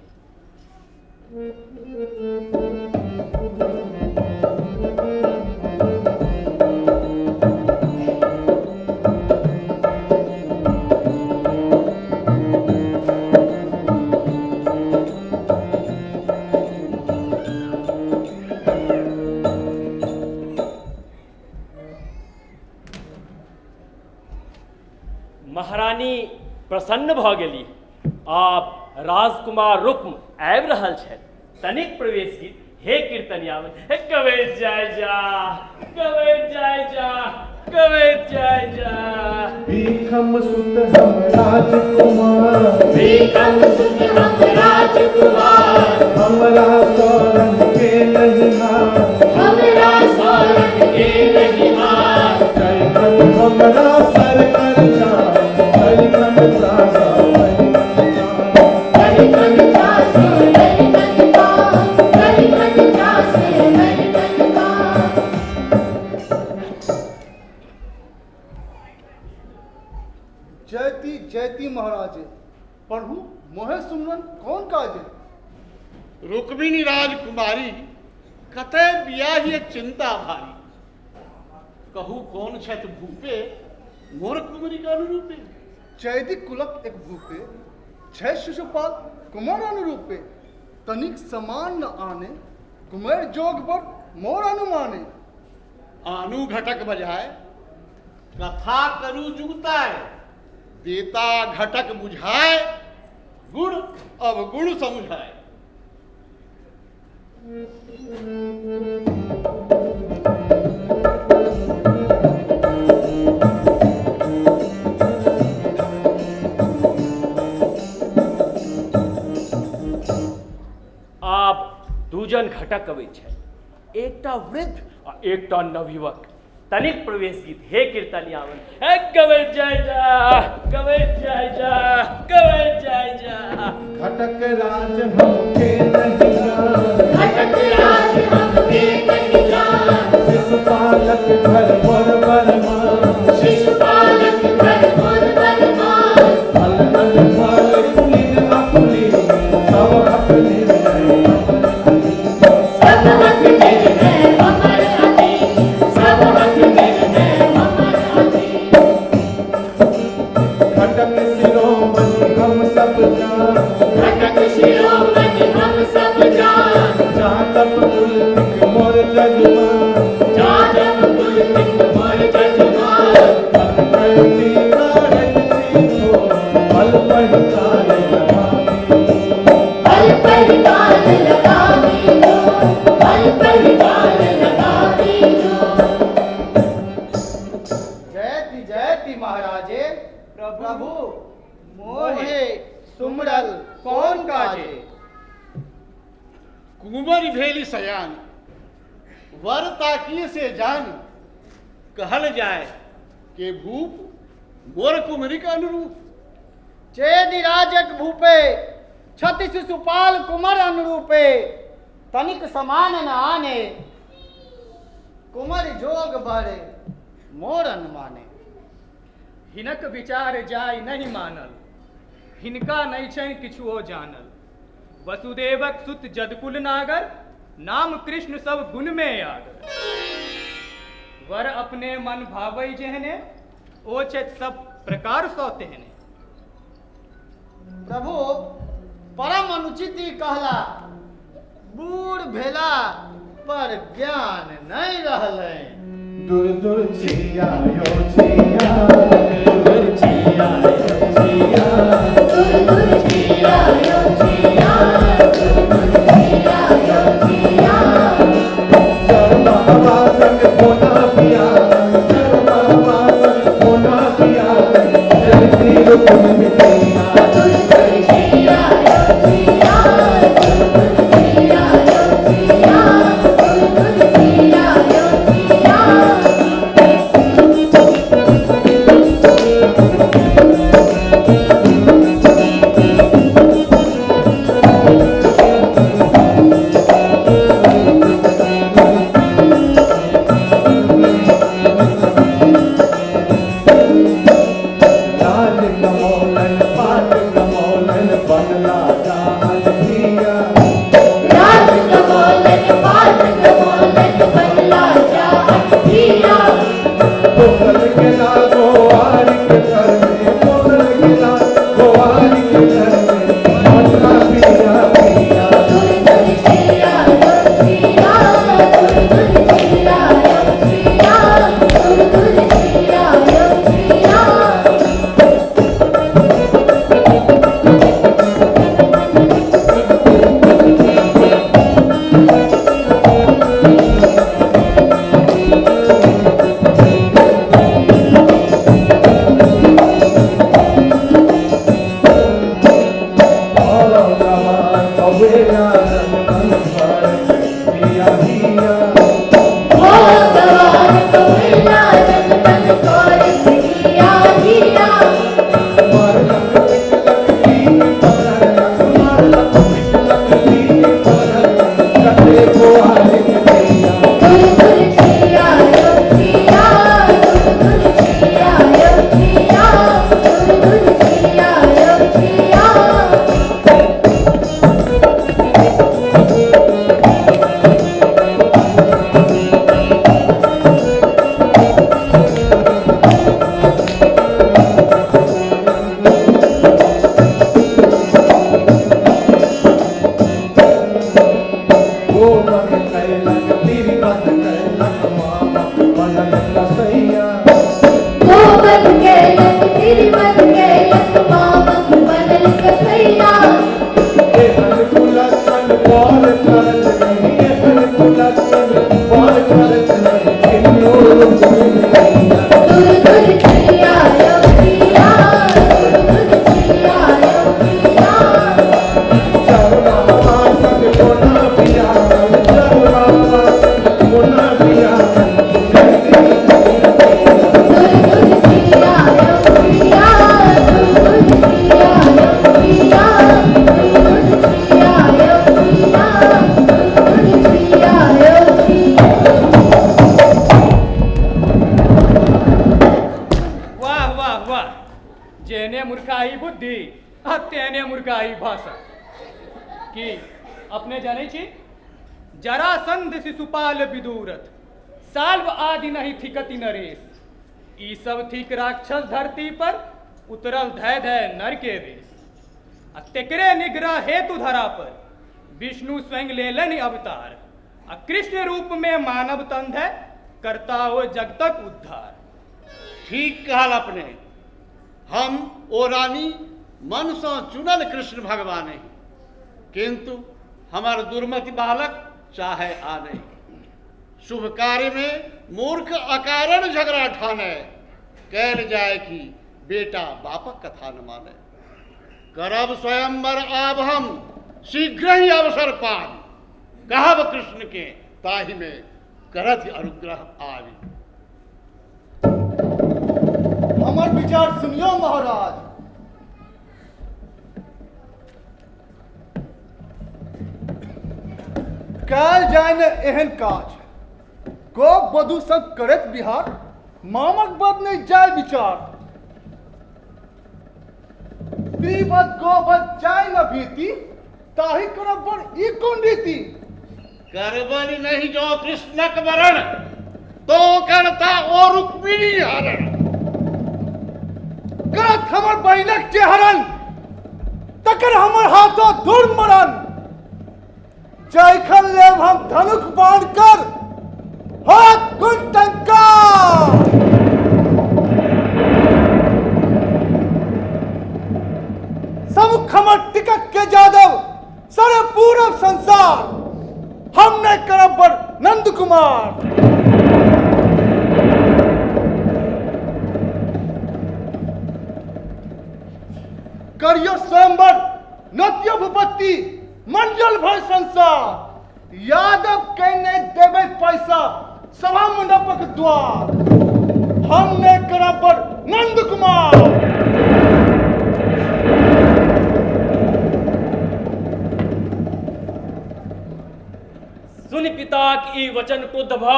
महारानी प्रसन्न भऽ गेली। आब राजकुमार रुक्म आबि रहल छथि। तनिक प्रवेश गीत हे कीर्तनिया हे गबैत जाय जा, गबैत जाय जा, गबैत जाय जा। भीखम सुत हम राजकुमार, भीखम सुत हम राजकुमार, हमरा शरण के नहीं हार, हमरा शरण के नहीं हार। जय हमरा सर कर जा, जय कन दासा, जय कन दास, जय कन दास, जय कन दास, जय कन दास। जयती जयती महाराजे, पढ़ू मोहे सुमरन कौन काजे। रुक्मिणी राजकुमारी कतय बियाह चिंता भारी, कहू कौन छथि भूपे मोर कुमरी के अनुरूपे। चैदिक कुलक एक भूपे, छह शिशुपाल कुमार अनुरूपे, तनिक समान न आने, कुमार जोग बर मोर अनुमाने। आनु घटक बजाए कथा करू जुगताए, देता घटक बुझाए गुण अवगुण समुझाए। आब दूजन घटक अबै छै, एकटा वृद्ध आ एकटा नवयुवक। तनिक प्रवेश गीत हे कीर्तनिया हे गबैत जाय जा, गबैत जाय जा, गबैत जाय जा। घटक राज हमके नहीं जान, घटक राज हमके नहीं जान, शिशुपालक घर मोर बरमान, शिशुपालक घर मोर बरमान। अल अल फल कुलीन अकुलीन, सब हक निर्णय अमर अधीन, सब हक निर्णय अमर अधीन, सब हक निर्णय अमर अधीन। घटक शिरोमणि हम सब जान, घटक शिरोमणि हम सब जान, जातप कुल थिक मोर जजमान, जातप कुल थिक मोर जजमान। अनकल्पी कारण सीखो, पल पल काल लगावी, पल पल काल लगावी जो, पल पल काल लगावी जो। जयति जयति महाराजे, प्रभु मोहे सुमरल कौन काजे। कुंवर भेली सयान वर ताकिए से जान, कहल जाए के भूप मोर कुमरी के अनुरूप। चेदि राजक भूपे, छति शिशुपाल कुमर अनुरूपे, तनिक समान न आने, कुमर जोग बरे मोर अनुमाने। हिनक विचार जाय नहीं मानल, हिनका नहीं छनि किछुओ जानल। वसुदेवक सुत जदकुल नागर, नाम कृष्ण सब गुण में आगर। वर अपने मन भावै जेहने, ओ छथि सब प्रकार सौ तेहने। प्रभु परम अनुचित ई कहला, बूढ़ भेला पर ज्ञान नहीं रहलै। दूर दूर छिया यो छिया, दूर छिया यो छिया, दूर दूर छिया यो छिया, दूर दूर छिया यो छिया। शर्मा संग होना पिया, शर्मा संग होना पिया, जयती रुक्मिणी पिया। दूर दूर छिया यो छिया, दूर दूर छिया यो छिया, दूर दूर छिया यो छिया। वाह वाह वाह, जेने मूर्खाई बुद्धि आ तेने मूर्खाई भाषा। की अपने जानै छी, जरासंध शिशुपाल विदुरथ साल्व आदि नहीं थिकति नरेश, ई सब थिक राक्षस धरती पर उतरल धय धय नर के वेश। आ तेकरे निग्रह हेतु धरा पर विष्णु स्वयं लेलनि अवतार, आ कृष्ण रूप में मानव तन धय करता हो जगतक उद्धार। ठीक कहल अपने, हम ओ रानी मन से चुनल कृष्ण भगवान ही, किंतु हमार दुर्मति बालक चाहे आ नहीं। शुभ कार्य में मूर्ख अकारण झगड़ा ठाने, कहल जाए कि बेटा बापक कथा न माने। करब स्वयंवर आब हम शीघ्र ही अवसर पाबी, कहब कृष्ण के ताहि में करथि अनुग्रह आबी। हमर विचार सुनियो महाराज। कैल जाय ने एहन काज, गोप वधु सब करत बिहार, मामक बद नहीं जाय विचार। त्रिवध गोवध जाय न भीति, ताहि करब बर ई कोन रीति। करबनि नहीं जो कृष्णक वरण, तो करता ओ रुक्मिणी हरण। करत हमर बहिनक जे हरण, तकर हमर हाथो दुर्मरण। जैखन लेब हम धनुष बाण कर, हाथ गुण टंका। समुख हमर टिकट के जादव, सरे पूरब संसार, हमने करब बर नंद कुमार। करियो स्वयंवर नत्यो भूपति, मंजल भर संसार। यादव के नहीं देवे पैसा, सभा मंडपक द्वार, हमने करब बर नंद कुमार। सुन पिताक ई वचन क्रुद्ध भ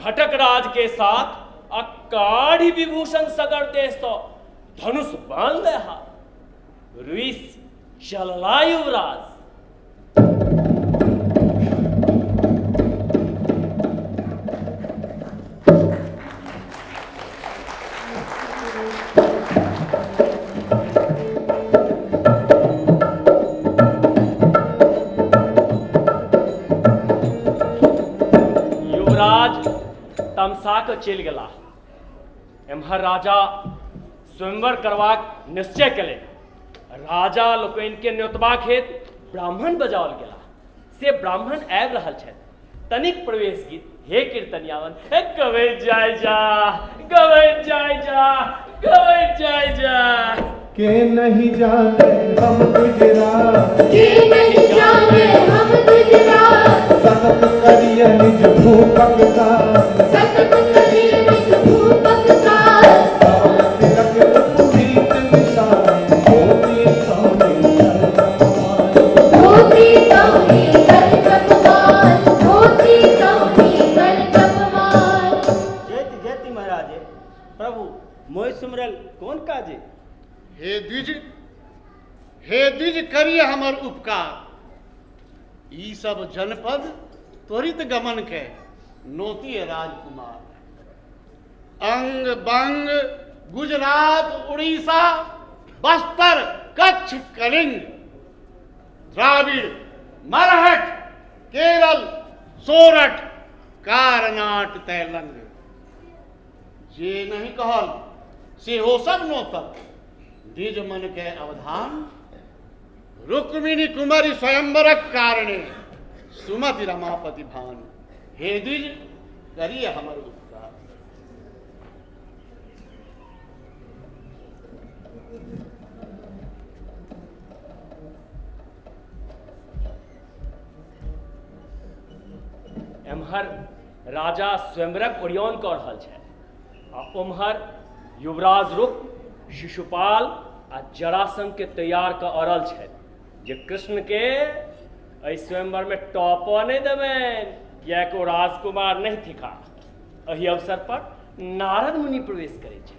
घटक राज के साथ आ काढ़ी विभूषण सगर देश तो धनुष बांध ले हाथ रुइस चलला युवराज। युवराज तमसा के चलि गेला। एम्हर राजा स्वयंवर करबाक निश्चय केलनि। राजा लोकनि के न्योतबाक हेतु ब्राह्मण बजाओल गेला। से ब्राह्मण आबि रहल छथि। तनिक प्रवेश गीत हे कीर्तनियावन, हे गबै जाय जा, गबै जाय जा, गबै जाय जा। के नहीं जाने हम गुजरात, के नहीं जाने हम गुजरात, सतत करिय निज भूपक का, सतत करिय निज भूपक का। मोहि सुमरल कोन काजे? हे द्विज, हे द्विज, करिय हमर उपकार। ई सब जनपद त्वरित गमन के नोती राजकुमार। अंग बंग गुजरात उड़ीसा बस्तर कच्छ कलिंग द्राविड़ मरहट केरल सोरठ कारनाट तैलंग, जे नहीं कहल सेहो सब नोतल। निज मन के अवधान रुक्मिणी कुमारी स्वयंवरक कारणे सुमति रमापति भान। हे द्विज, करिए हमर उपकार। एम्हर राजा स्वयंवरक ओरियान कऽ रहल छथि आ ओम्हर युवराज रुक शिशुपाल आ जरासंघ के तैयार कऽ अरल छथि जे कृष्ण के एहि स्वयंवर में टॉपऽ नहि देबनि, किएक ओ राजकुमार नहि थिका। एहि अवसर पर नारद मुनि प्रवेश करै छथि।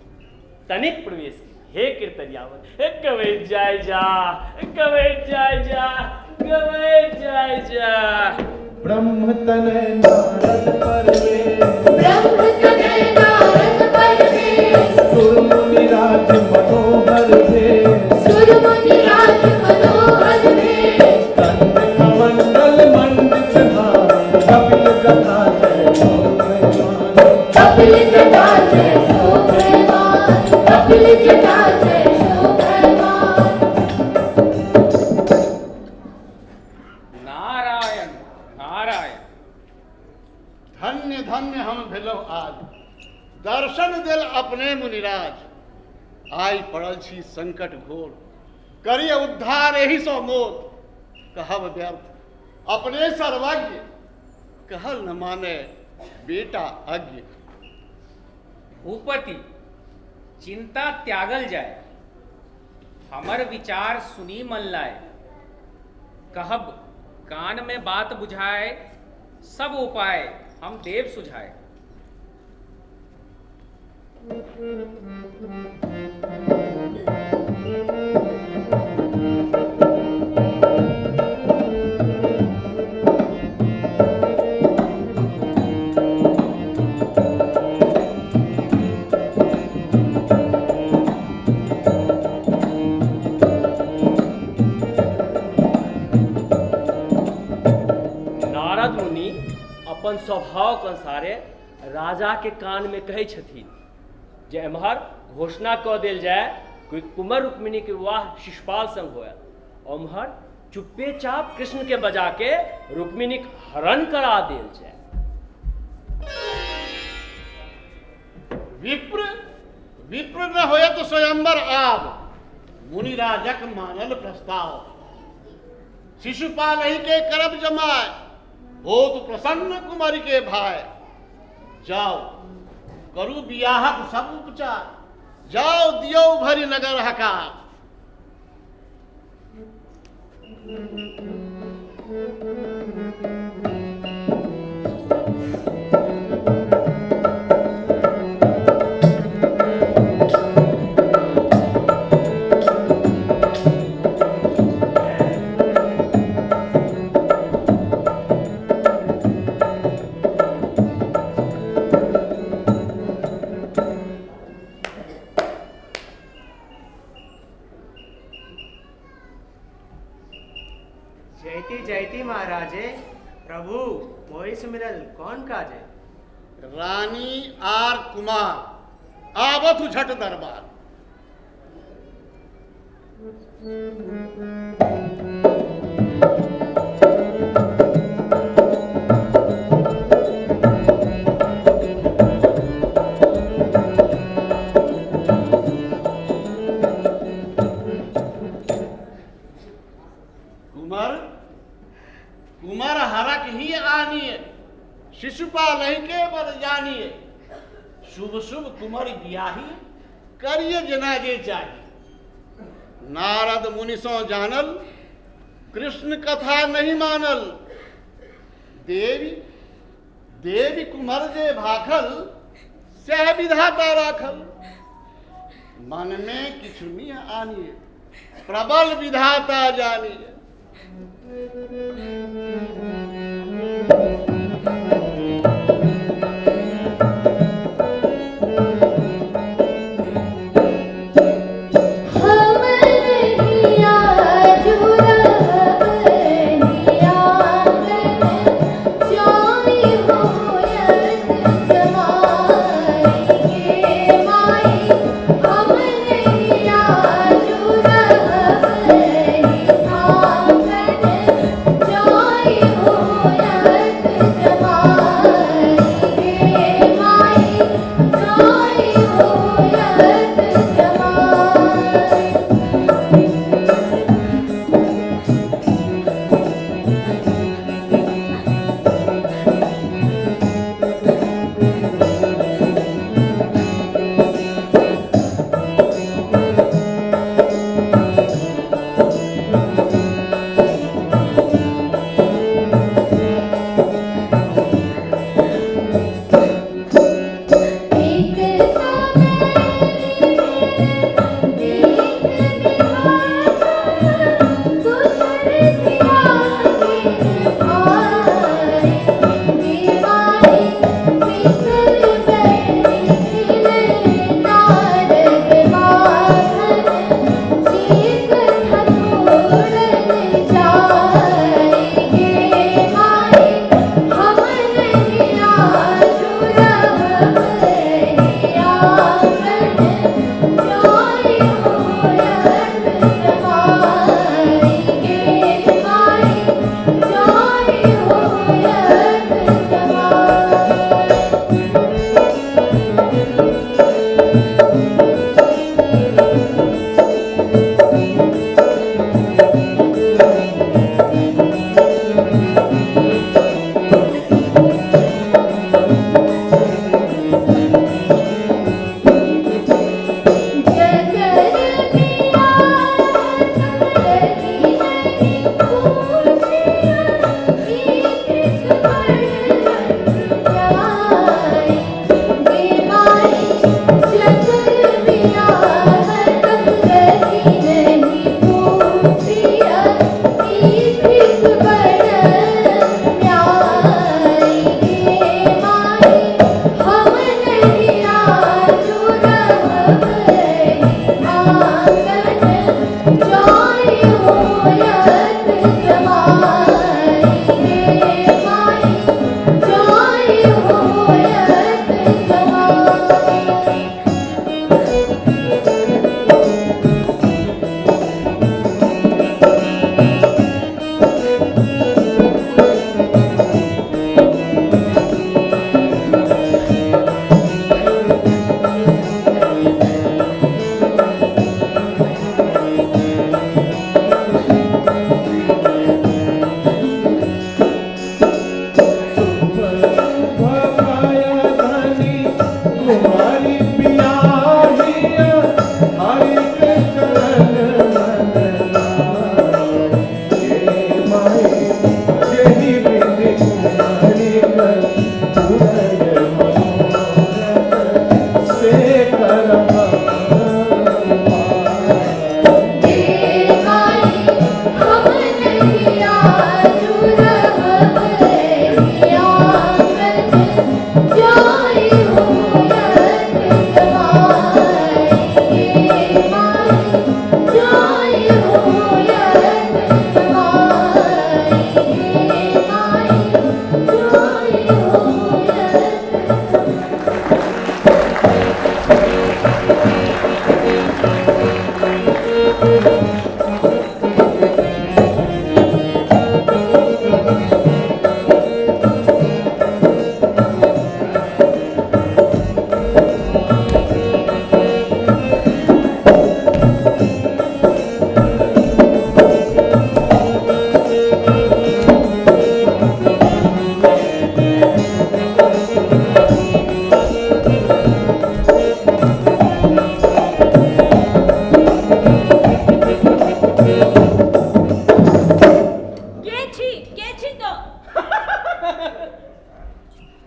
तनिक प्रवेश हे कीर्तनियावन, हे गवैत जाय जा, गवैत जाय जा, गवैत जाय जा। ब्रह्म तनय नारद परवेश, ब्रह्म तनय नारद परवेश, सुर मुनि राज मनोहर भेष, सुर मुनि राज मनोहर भेष, कंद कमंडल मंडित भान, कपिल जटा जय शोभमान, कपिल जटा जय शोभमान, कपिल जटा जय शोभमान। नारायण नारायण। धन्य धन्य हम भेलहुँ आज, दर्शन देल अपने मुनिराज। आइ पड़ल छी संकट घोर, करिय उद्धार एहि सँ मोर। कहब व्यर्थ अपने सर्वज्ञ, कहल न माने बेटा अज्ञ। भूपति, चिंता त्यागल जाय, हमर विचार सुनी मन लाय। कहब कान में बात बुझाए, सब उपाय हम देव सुझाए। नारद मुनि अपन स्वभाव के अनुसारे राजा के कान में कहै छथिन जे एम्हर घोषणा कऽ देल जाय कि कुंवर रुक्मिणी के विवाह शिशुपाल संग होयत, ओम्हर चुप्पेचाप कृष्ण के बजा के रुक्मिणी के हरण करा देल जाय। विप्र विप्र न होयत स्वयंवर आब, मुनिराजक मानल प्रस्ताव। शिशुपाल ही के करब जमाय, होत प्रसन्न कुमारी के भाई। जाओ करू बियाहक सब उपचार, जाओ दियो भरि नगर हकार। जयति जयति महाराजे, प्रभु मोहि सुमिरल कौन काजे? रानी आर कुमार आवथु झट दरबार। कुमार कुमार हरक ही आनिए, शिशुपाल ही के बर जानिए। शुभ शुभ कुमार बियाही, करिए जना जे चाही। नारद मुनि सो जानल, कृष्ण कथा नहीं मानल। देवी देवी कुमार जे भाखल, सह विधाता राखल। मन में किछु मिह आनिए, प्रबल विधाता जानिए।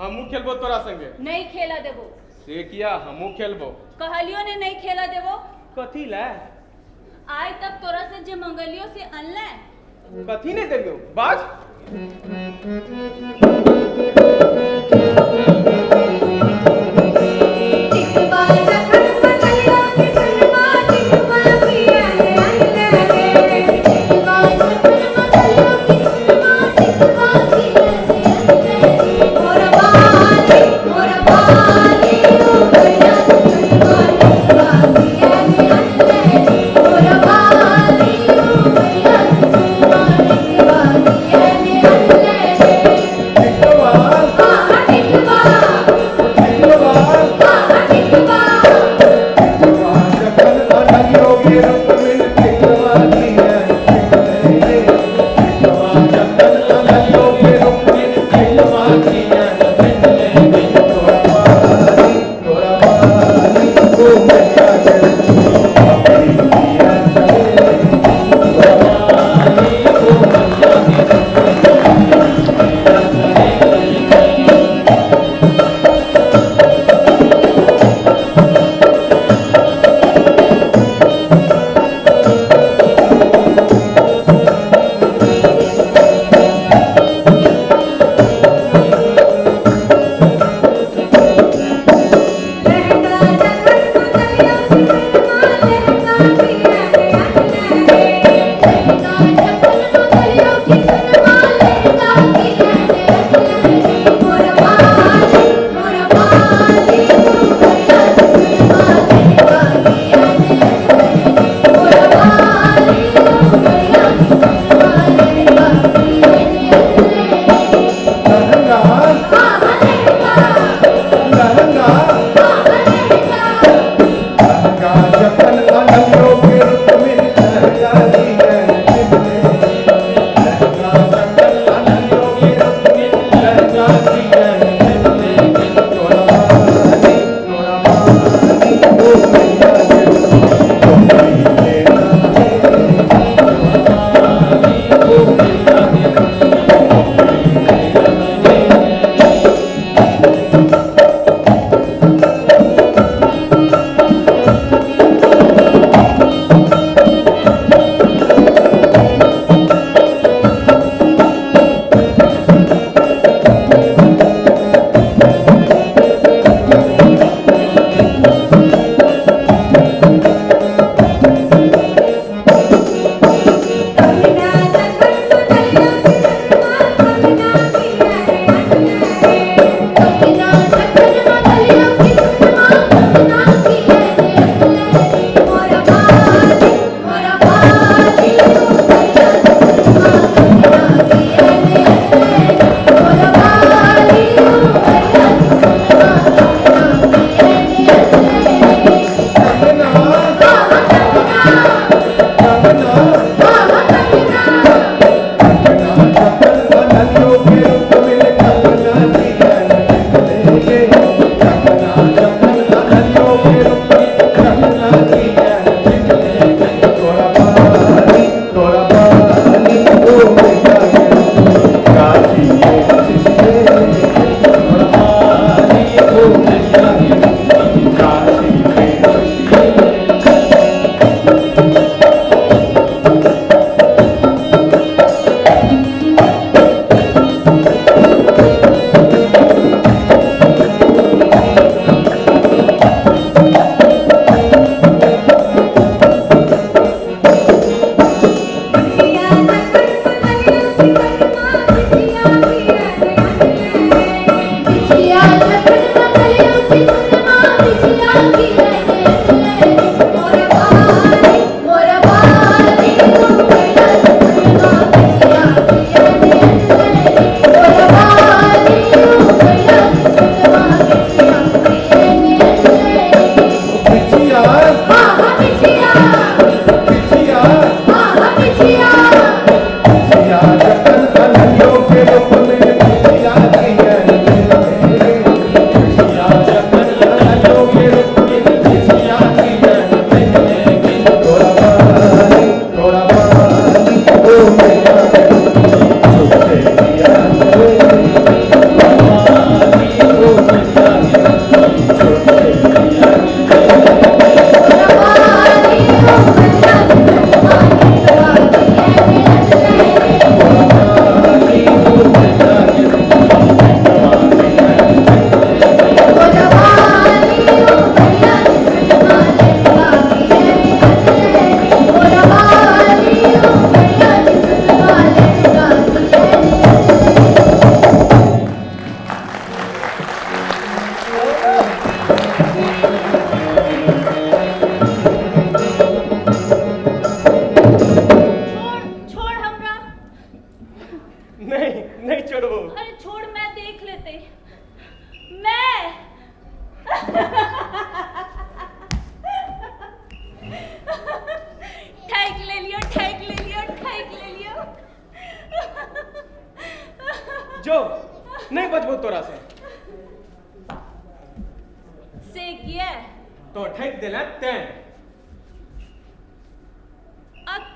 हमू खेलबो तोरा संगे। नहीं खेला देबो। से किया हमू खेलबो। कहलियो ने नहीं नहि खेलऽ देबो। कथी लै? आइ तक तोरा से जे मंगलियो से अनले। कथी नहीं देलियो? बाज।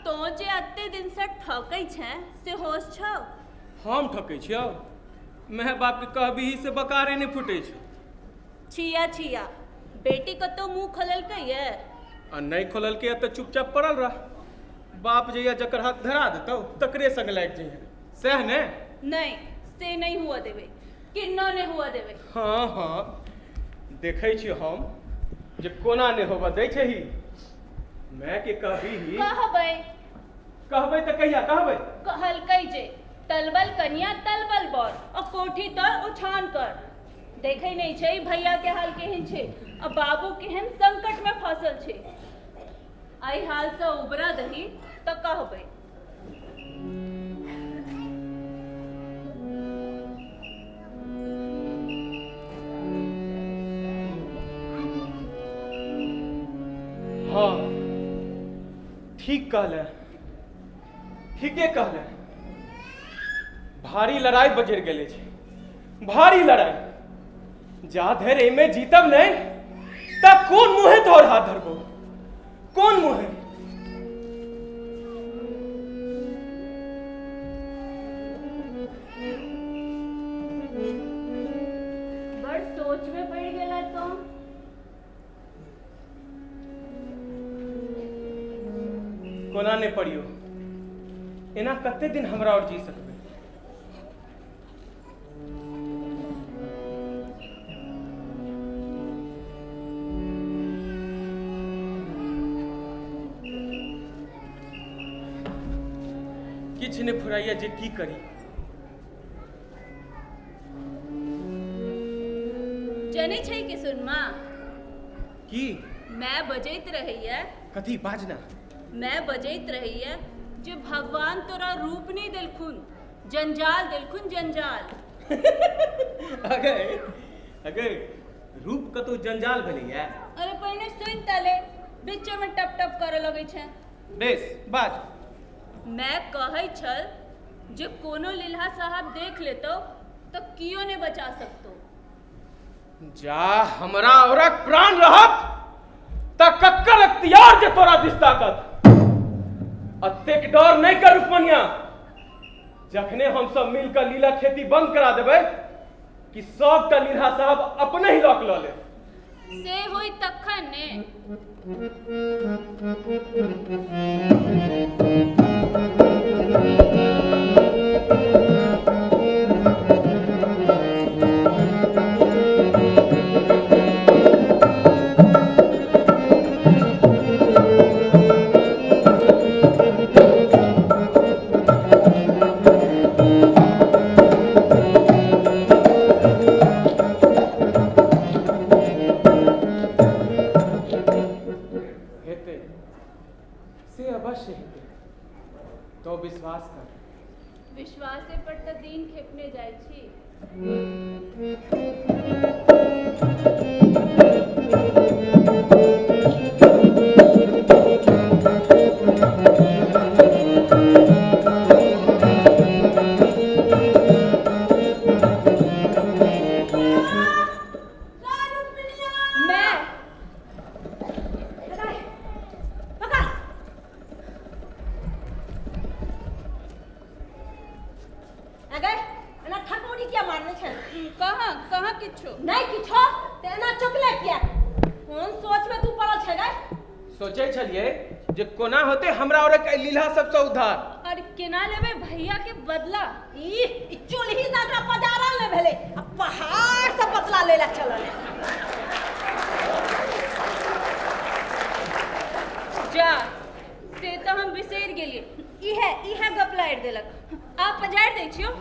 तों जे एते दिन से ठकै छें से होश छौ? हम ठकै छियौ? माय बाप के कहबीही से बकारे नहि फूटै छौ। छिया छिया, बेटी कतौ मुँह खोललकै ये? आ नहि खोललकै तऽ चुपचाप पड़ल रह। बाप जहिया जकर हाथ धरा देतौ तकरे संग लागि जइहे, सएह ने? नहि, से नहि हुअ देबै, किन्नो नहि हुअ देबै। हँ हँ, देखै छी हम जे कोना नहि होबऽ दै छही। माय के कहबीही? कहबै। कहबै तऽ कहिया कहबै? कहलकै जे तलबल कनिया तलबल बर आ कोठी तर उछान कर। देखै नहि छै भैया के हाल केहन छै आ बाबू केहन संकट में फंसल छै। एहि हाल से उबरा दही तऽ कहबै। हँ, ठीक कहले, ठीके कहले। भारी लड़ाई बजरि गेल अछि, भारी लड़ाई। जा धरि एहिमे जीतब नहि तऽ कोन मुँहे तोहर हाथ धरबो, कोन मुँहे? बड़ सोच में पड़ गेला तो। कोना नहि पड़ियो, एना कते दिन हमरा और जी सकबै? किछु नहि फुराइया जे की करी। जनै छै कि सुनमा? की? मैं बजैत रहैया। कथी बाजना? मैं बजैत रहैया जे भगवान तोरा रूप नहीं देलखुन, जंजाल देलखुन, जंजाल। अगे अगे, रूप कतौ जंजाल भेलैया? अरे पहिने सुनि त ले, बीचे में टप टप करऽ लगै छै। बेस बाज। मैं कहै छल जे कोनो लील्हा साहब देख लेतौ तऽ कियो नहि बचा सकतौ। जा हमरा औरक प्राण रहत त कक्कर अख्तियार जे तोरा दिस ताकत। अतेक डर नहि कर रुक्मनिया, जखने हम सब मिल कऽ लीला खेती बंद करा देबै कि सबटा लील्हा साहब अपने ही लॉक लऽ लेत। से होई तखन ने। हेतै से अवश्य हेतै, तो विश्वास कर। विश्वासे पर तऽ दिन खेपने जाइ छी। मैं अगे एना ठकोरी किया मारने छै? कहाँ कहाँ किछो नहि किछो तऽ एना चौकले किया? कोन सोच में तू पड़ल छै गे? सोचै छलियै जे कोना होतै हमरा औरक एहि लीला सबसँ उद्धार। और केना लेबै भैया के बदला? ई ई चूल्ही तऽ एकरा पजारल नहि भेलै आ पहाड़ से बदला लै लए चलल है। जा से तऽ हम बिसरि गेलियै, इहे इहे गप लारि देलक। आब पजारि दै छियौ।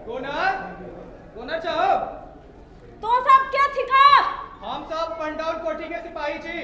कोना कोना चाहब? तो सब के थिका? हम सब पंडौल कोठी के सिपाही छी।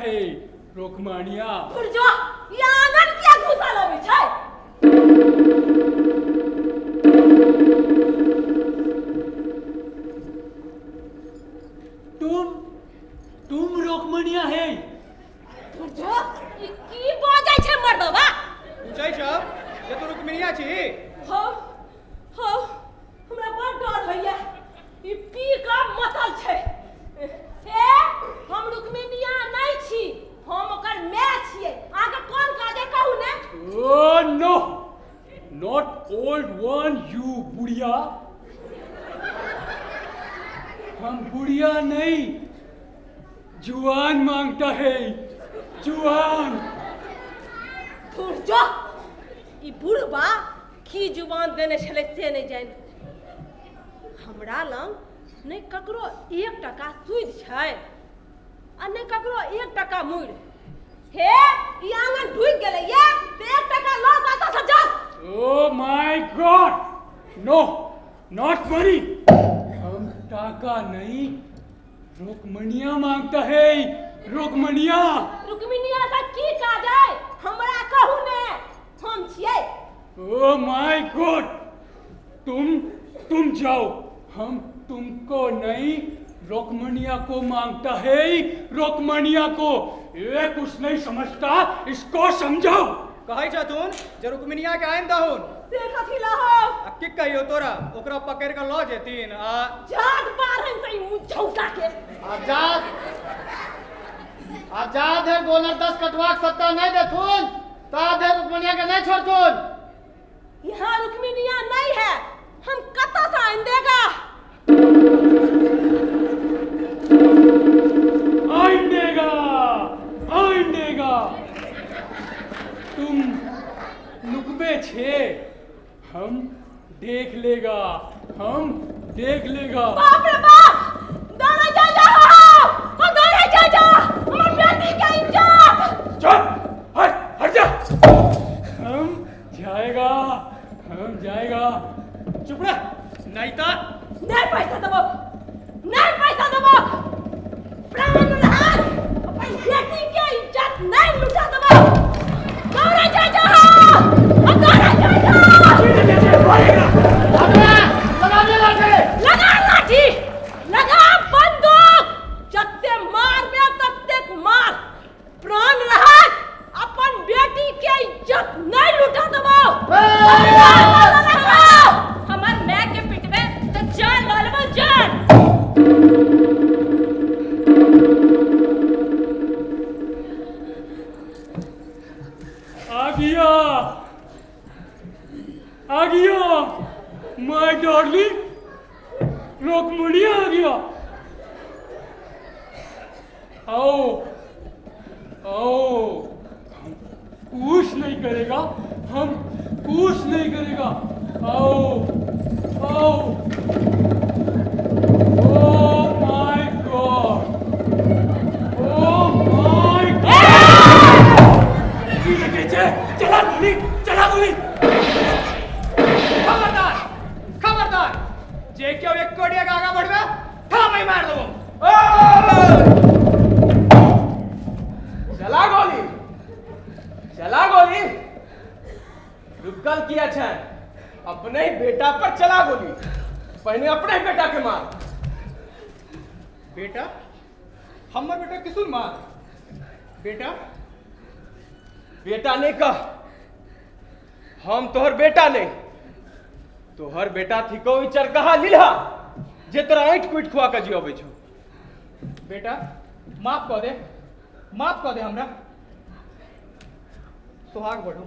है, रुक्मणिया। दूर जो, ई आंगन किया घुसल अबै छै? तुम तुम रुक्मणिया है। दूर जो, ई की बाजै छै मर्दबा? पूछै छौ जे तू रुक्मिणिया छी? हो हो, हमरा बड़ डर होइया, ई पी कऽ मतल छै। हे, हम रुक्मिणिया नहि छी, हम ओकर माय छियै। अहाँके कोन काज अइ कहू ने? Oh no, not old one you बुढ़िया। हम बुढ़िया नहीं, जुआन मांगता है, जुआन। दूर जो, ई बुढ़बा की जुबान देने छलै से नहि जानि। हमरा लग नहि ककरो 1 टका सूद छै आ नहि ककरो 1 टका मुड़ि। हे, ई आंगन ढुकि गेलै ये तऽ 1 टका लऽ कऽ एतऽ सँ जाउ। Oh my God, no, not money. हम टाका नहीं, रुक्मणिया मांगता है, रुक्मणिया। रुक्मिणिया सँ की काज अइ हमरा कहू ने, हम छियै। ओ my God, तुम जाओ, हम तुमको नहीं, रुक्मणिया को मांगता है, रुक्मणिया को। ये कुछ नहीं समझता, इसको समझाओ। कहै छथुन जे रुक्मिणिया के आनि दहुन। से कथी लहो? आ की कहियो तोरा, ओकरा पकड़ि कऽ लऽ जेथिन आ झाट बारहन से ई मुँह झौसा के। आजाद आजाद है गोनर 10 कटवाक सत्ता नहीं देथुन ता धरि रुक्मणिया के नहीं छोड़थुन। यहाँ रुक्मिणिया नहीं है, हम कतऽ से आनि देगा? आइन देगा, आइन देगा। तुम लुकबे छे, हम देख लेगा, हम देख लेगा। बाप रे बाप, दौड़े जा जा हो, ओ दौड़े जा जा, हमर बेटी के इज्जत। चुप, हट हट जा। हम जाएगा, हम जाएगा। चुप रह, नहीं तो नहीं पैसा देबो, नहीं पैसा देबो। प्राण रहात, अपन बेटी के इज्जत नहीं लुटा देबो। दौड़े जा जा हो, ओ दौड़े जा जा। लगा दे लाठी, लगा लाठी, लगा बंदूक, जत्ते मारबे तत्तेक मार। प्राण रहात, अपन बेटी के इज्जत नहीं लुटा देबो। हमर माय के पिटबे तऽ जान लऽ लेबो जान। आ गया, आ गया my darling, Rukmini आ गया। आओ आओ, हम कुछ नहीं करेगा, हम कुछ नहीं करेगा। आओ आओ। Oh my God, oh my God. चला गोली, चला गोली। खबरदार खबरदार, जे केओ एको डेग आगाँ बढ़बे ठामै मार देबो। चला गोली, चला गोली। रुकल किया छै? अपने ही बेटा पर चला गोली, पहले अपने ही बेटा के मार। बेटा, हमर बेटा किसुन मार? बेटा बेटा नहीं कह, हम तोहर बेटा नहीं, तोहर बेटा थिको ई चरकहा लीलहा जे तोरा ऐंठ कुटि खुआ के जियबै छौ। बेटा माफ कऽ दे, माफ कऽ दे हमरा। सोहाग बढ़ू।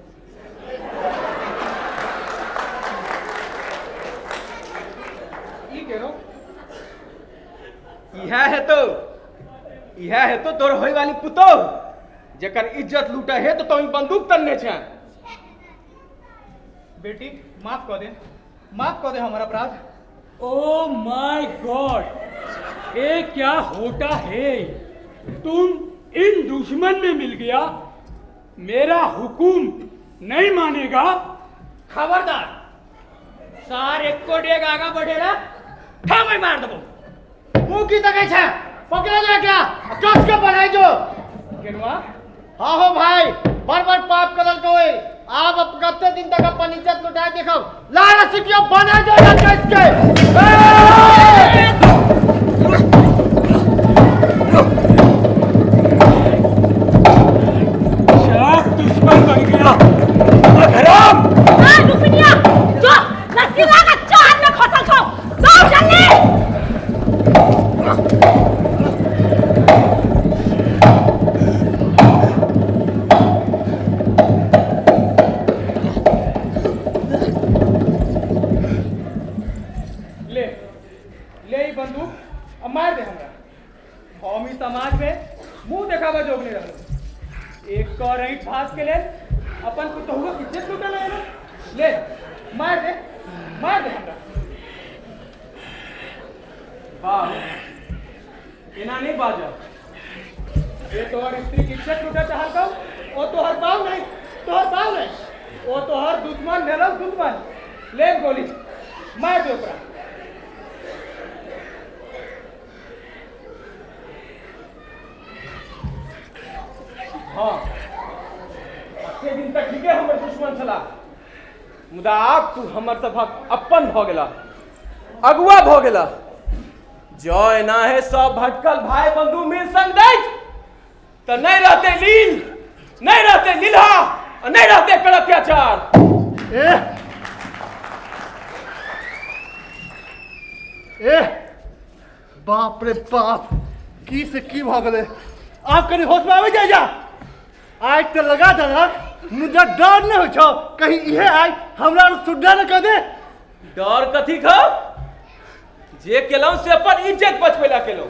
ई केरो इएह हेतौ, इएह हेतौ तोर होय वाली पुतोह जेकर इज्जत लूटे हे तो तों बंदूक तनने छे। बेटी माफ कऽ दे, माफ कऽ दे हमर अपराध। ओ my God, ये क्या होता है? तुम इन दुश्मन में मिल गया, मेरा हुकुम नहीं मानेगा। खबरदार, सार एको डेग आगा बढ़ेला ठामै मार देबो। मुँह की तकै छै? पकड़े ले एकरा, कस के बढ़ाइ जो। गेनुआ। हाँ हो भाई, बड़ बड़ पाप करल को आब अब कते दिन तक अपन इज्जत लुटाए देखब। ला रसिकियो बना जो इसके। शराब दुश्मन बन गया हराम। आ रुपनिया जो रस्सी लगा चार में खसल छौ, दौड़ जल्दी। ले ले ई बंदूक अब मार दे हमरा। हम ई समाज में मुंह देखावा जोग नहीं रहलो। एक कर रही फास के लेल अपन पुतहुआ के इज्जत लूटे ले। ले मार दे हमरा। बाप एना नहीं बाजब। ये तोहर स्त्री की इज्जत लूटे चाहल कहो, ओ तोहर बाप नहीं, तोहर बाप नहीं, ओ तोहर दुश्मन भेलौ दुश्मन। ले गोली मार दे ओकरा। हाँ अते दिन तक ठीके हमर दुश्मन छला, मुदा आब तू हमर सभक अपन भ गेला, अगुआ भ गेला। जँ एना है सब भटकल भाई बंधु मिल संग दैत त नहीं रहते लील, नहीं रहते लील्हा, आ नहीं रहते कर अत्याचार। ए ए बाप रे बाप, की से की भऽ गेलै। आब कनि होश में आबि जाय जा। आगि तऽ लगा देलक मुदा डर नहि होइ छौ कहीं इहे आगि हमरा सुड्डा न कऽ दे। डर कथी खौ? जे केलहुँ से अपन इज्जत बचबै ला केलहुँ,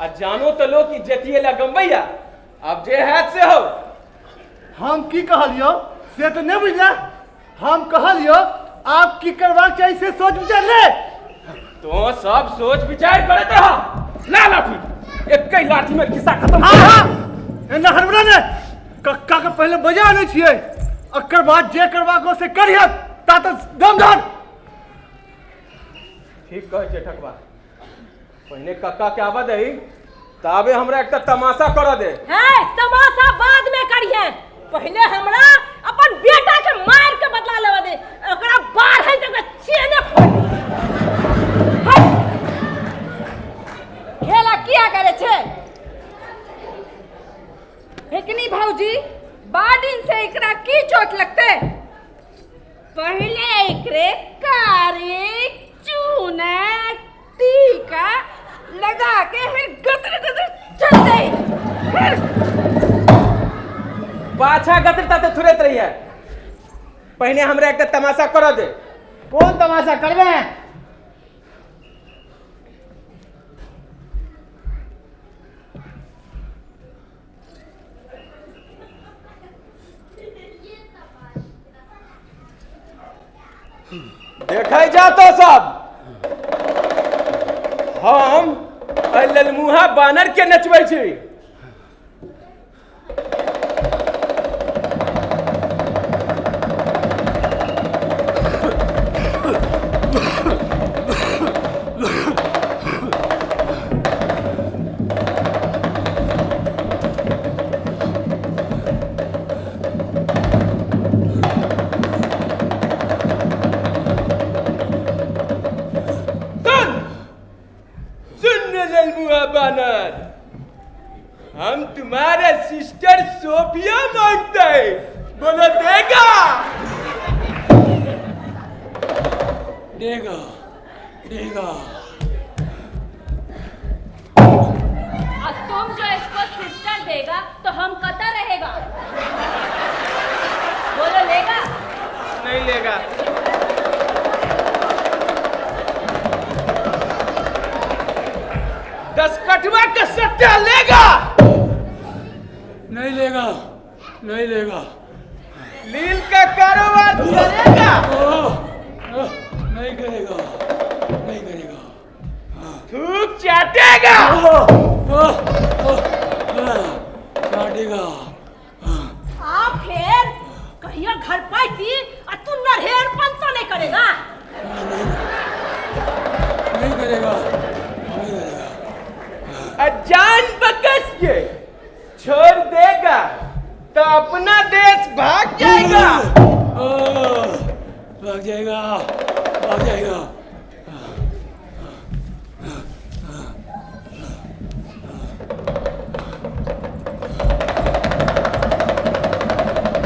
आ जानो तऽ लोक इज्जतिये ला गमबैया। आब जे हैत से हो। हम की कहलियौ से तऽ नहि बुझले। हम कहलियौ आब की करबाक चाही से सोच विचार ले। तो सब सोच विचार करैत रह। ला लाठी, एकै लाठी में खिस्सा खत्म। हाँ हाँ एना हड़बड़ा ने, कक्का के पहले बजा लै छियै, अकर बाद जे करबाक हो से करिहक, ता तऽ दम धर। ठीक कहै छै ठकबा, पहिने कक्का के आबऽ दही, ताबे हमरा एकटा तमाशा करऽ दे। है तमाशा बाद में करिहे, पहले हमरा अपन बेटा के मार के बदला लेवा दे। ओकरा बाहर है तो चेने फोड़ दे। खेला किया करे छे एकनी भौजी? बाडिन से एकरा की चोट लगते? पहले एकरे कारी चूना टीका लगा के फिर गतर गतर चल दे। फिर पाछा गतर ताते थुरैत रहिए। पहिने हमरा एकटा तमाशा करऽ दे। कोन तमाशा करबे? देखै जा तो सब, हम एहि ललमुहा बानर के नचबै छी। सुन सुन रे ललमुहा बानर, हम तुम्हारे सिस्टर सोफिया मांगते हैं, बोलो देगा? देगा देगा। और तुम जो इसको सिस्टर देगा तो हम कता रहेगा? बोलो लेगा? नहीं लेगा। दस कटवा के सट्टा लेगा? नहीं लेगा नहीं लेगा। लील का कारोबार करेगा? नहीं करेगा नहीं करेगा। थूक चाटेगा? चाटेगा। आप फिर कहियो घर पाइसी और तू नरहेरपन तो नहीं करेगा? नहीं करेगा नहीं करेगा। जान बकस के छोड़ देगा तो अपना देश भाग जाएगा। भाग जाएगा, भाग जाएगा।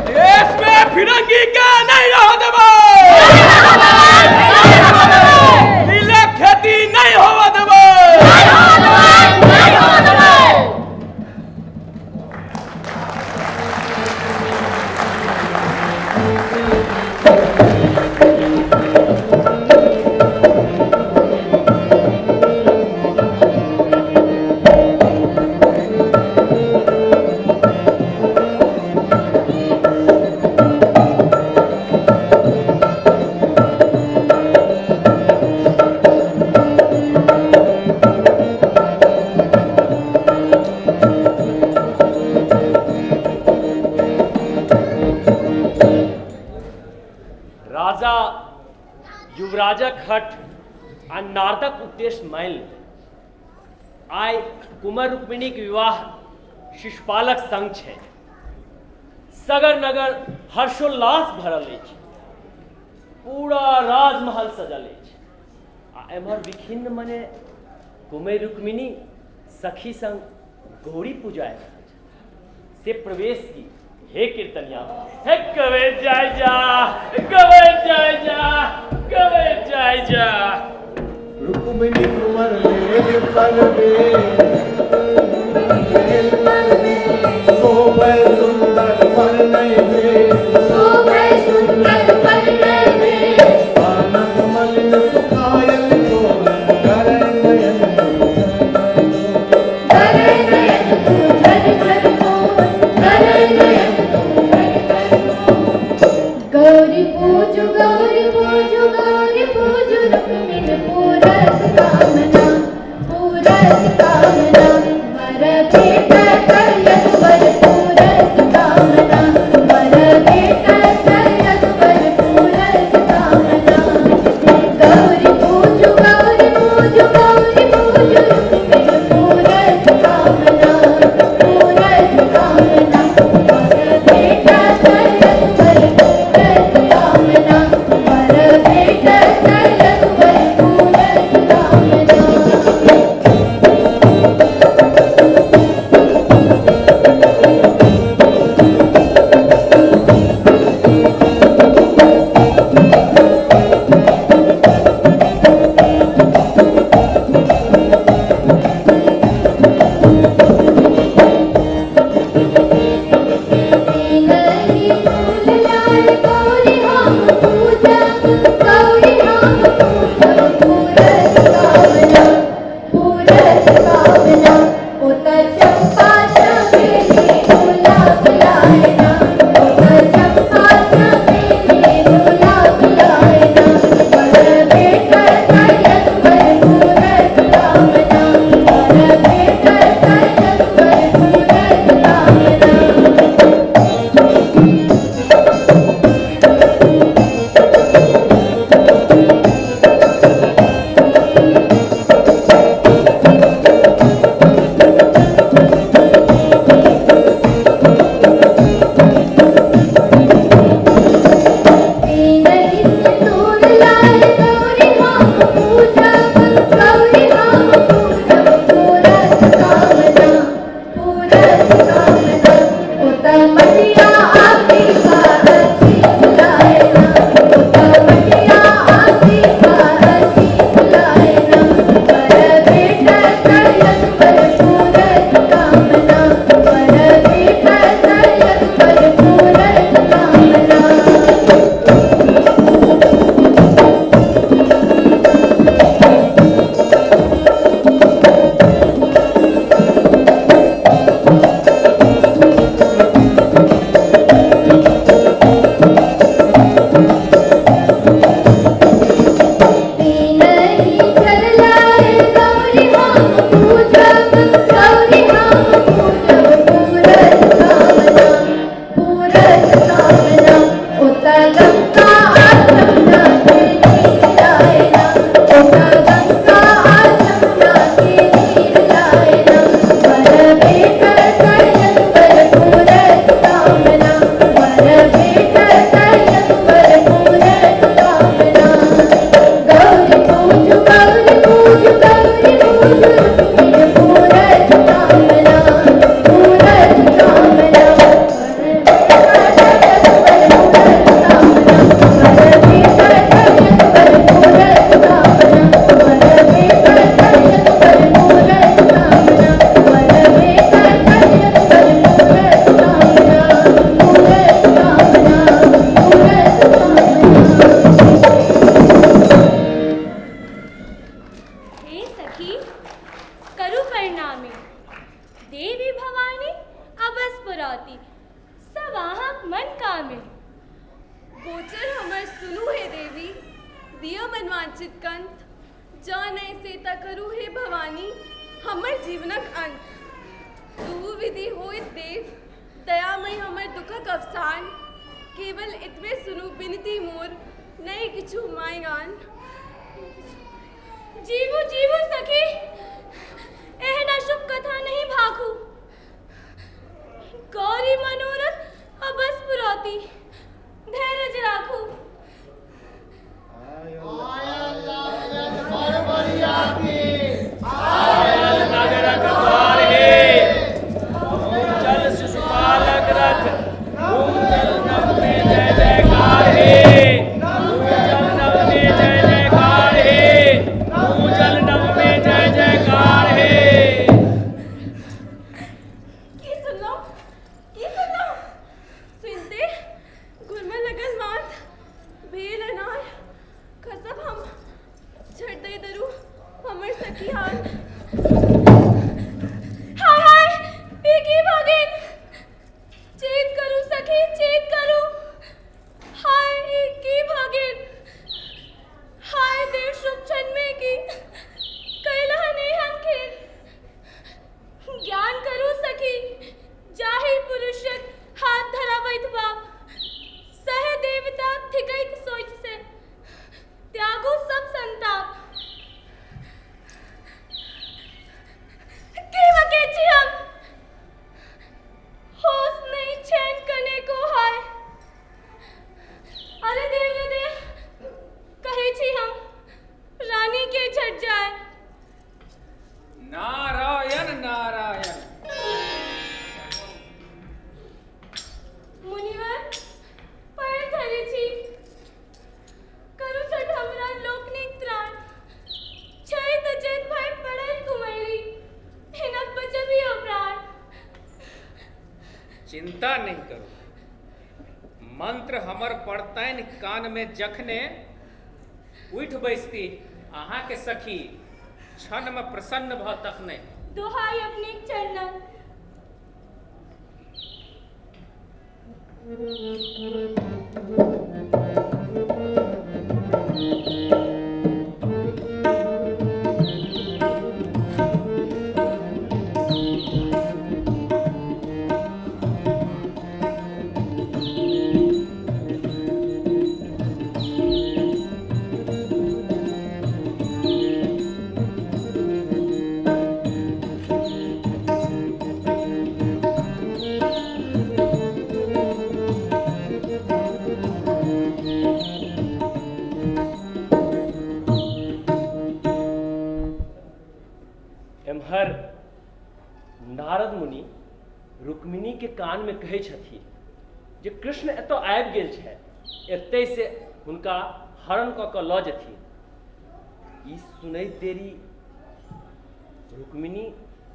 देश में फिरंगी का नहीं रह देबो, नीला खेती नहीं होवा देबो। राजा युवराजक हठ आ नारदक उपदेश मानि लेलनि। आइ कुमार रुक्मिणीक विवाह शिशुपालक संग छै। सगर नगर हर्षोल्लास भरल अछि, पूरा राजमहल सजल अछि आ एम्हर विखिन्न मने कुमार रुक्मिणी सखी संग गौरी पूजा आबि रहल छथि। से प्रवेश की हे कीर्तनिया, हे गवे जाय जा, गवे जाय जा, गवे जाय जा। रुक्मिणी कुंवर लेल परवे, लेल परवे, शोभे सुंदर वर्णय भेल, शोभे सुंदर वर्णय भेल। आनंद मलिन सुखायल कोल, करय नयन करय नयन तू झर झर मोर, करय नयन तू झर झर मोर। गौरी पूजु गौरी पूजु गौरी पूजु रुक्मिण पूरत कामना, पूरत कामना। वर भेटत रघुवर पूरत कामना, वर भेटत रघुवर पूरत कामना। गौरी पूजु गौरी पूजु गौरी पूजु रुक्मिण पूरत कामना, पूरत कामना। वर भेटत रघुवर पूरत कामना, वर भेटत रघुवर पूरत कामना। गोचर हमर सुनू हे देवी, दिअ मनवांछित कंत, जँ नहि से त करू हे भवानी हमर जीवनक अंत। दुहु विधि होइत देव, दयामयी हमर दुखक अवसान, केवल एतबे सुनू विनती मोर, नहि किछु मांगि आन। जीवू जीवू सखी, एहन अशुभ कथा नहि भाखू। गौरी मनोरथ अबस पुरौती, धैर्य राखू। नगरक द्वार हे, चल शिशुपालक रथ, गूंजल नभ में जय जयकार हे, गूंजल नभ में जय जयकार हे, गूंजल नभ में जय जयकार हे। की सुनलहुँ, की सुनलहुँ? सुनिते घुरमऽ लगल माथ, भेल अनार, खसब हम झट दय धरू हमर सखी हाथ। हाय हाय, ई की भऽ गेल? चेत करू सखी, चेत करू। हाय, ई की भऽ गेल? हाय देव शुभ क्षण मे की कयलहन एहन खेल? ज्ञान करू सखी, जाहि पुरुषक हाथ धराबैत बाप, सएह देवता थिकैत सोचि से त्यागू सब संताप। की बकै छी हम? होश नहि छैन कनेको हाय। अरे देव रे देव, कहै छी हम रानी के झट जाय। नारायण नारायण। मुनिवर पैर धरै छी, करू छठ हमरा लोकनिक त्राण। छै तऽ जेत भाइ पड़ल कुमैरी, हिनक बचबियौ प्राण। चिंता नहीं करू, मंत्र हमर पड़तनि कान में जखने, उठि बैसती अहाँके सखी क्षण में प्रसन्न भऽ तखने। दोहाइ अपनेक चरणक। एम्हर नारद मुनि रुक्मिणी के कान में कहै छथिन जे कृष्ण एतऽ आबि गेल छथि, एतै से हुनका हरण कऽ कऽ लऽ जेथिन। ई सुनैत देरी रुक्मिणी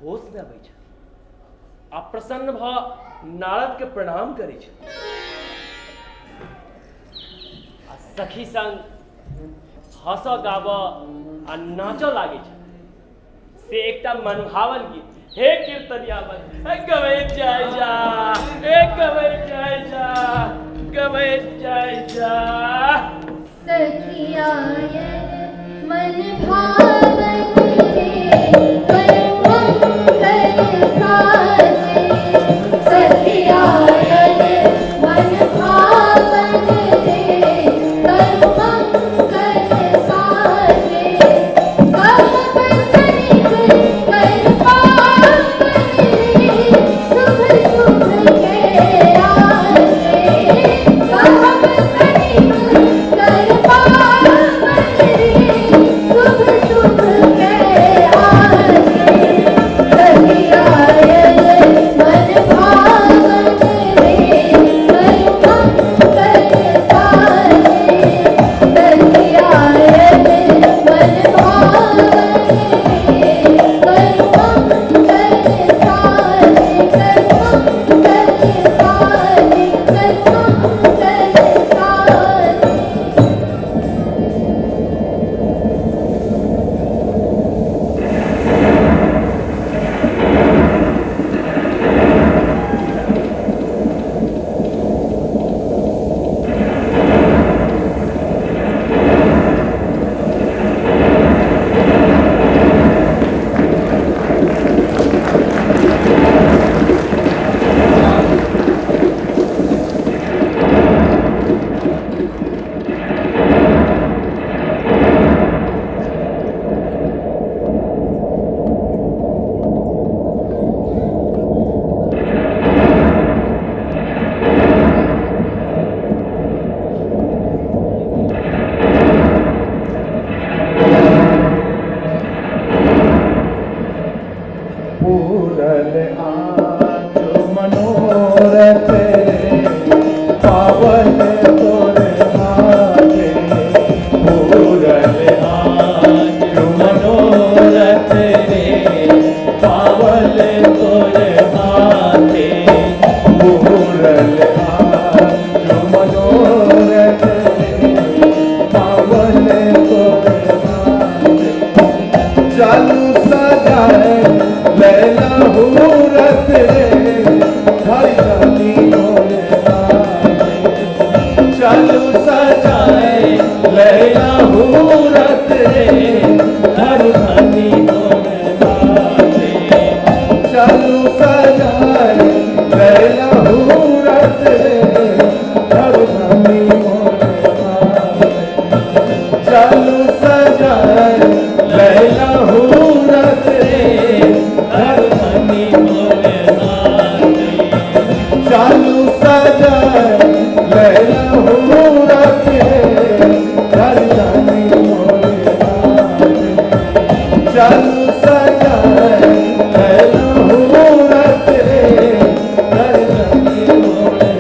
होश में अबै छथिन आ प्रसन्न भऽ नारद के प्रणाम करै छथिन आ सखी संग हँसऽ गाबऽ आ नाचऽ लागै छथिन। से एकटा मनभावन गीत, हे कीर्तनिया मन गबै जाय जा, हे गबै जाय जा, गबै जाय जा। सखियायन मन भावन रे, करु मंगल साजे। सखियायन मन भावन रे, करु मंगल साजे। कहब तनिक कर पावन रे, शुभ शुभ के आजे। कहब तनिक कर पावन रे, शुभ शुभ के आजे। सखियायन मूरत हे, दर्शनी मोरे चलू सजाए मूरत हे, दर्शनी मोरे।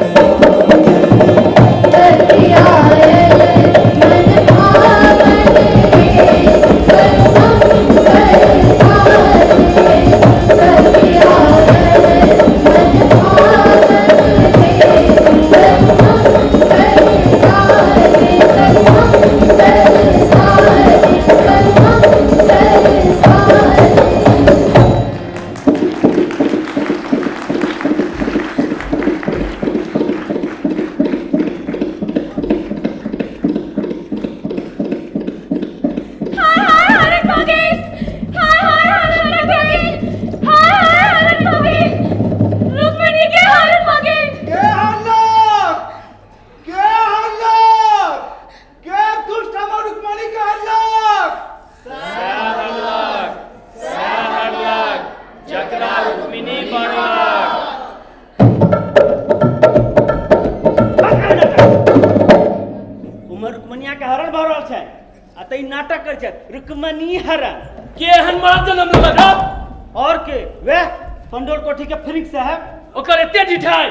हाय हाय हरण भऽ गेल, हाय हाय हरण भऽ गेल, हाय हाय हरण भऽ गेल, रुक्मिणी के हरण भऽ गेल। के हरलक? के हरलक? के दुष्ट हमर रुक्मणी के हरलक? जकरा रुक्मिणी बनलक। उमर रुक्मणिया के हरण भऽ रहल छै आ तै नाटक करै छै रुक्मणी हरण। के एहन मरद जन्म लेलक हँ? और के वएह पंडोल कोठी के फ्रिंग साहब। ओकर एते ढिठाइ?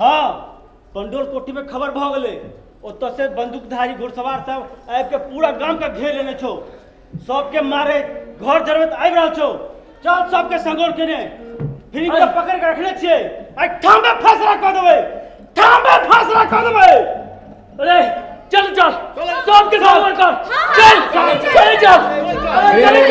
हाँ, पंडोल कोठी में खबर भऽ गेलै, ओतऽ से बंदूकधारी घुड़सवार सब आबि के पूरा गाम के घेर लेने छौ, सबके मारे घर जरबैत आबि रहल छौ। चल सबके संगोर केने फ्रिंग के पकड़ के रखने छियै, आइ ठामे फैसला कऽ देबै, ठामे फैसला कऽ देबै। अरे चल चल सबके संगोर कर, चल चल चल चल चल चल।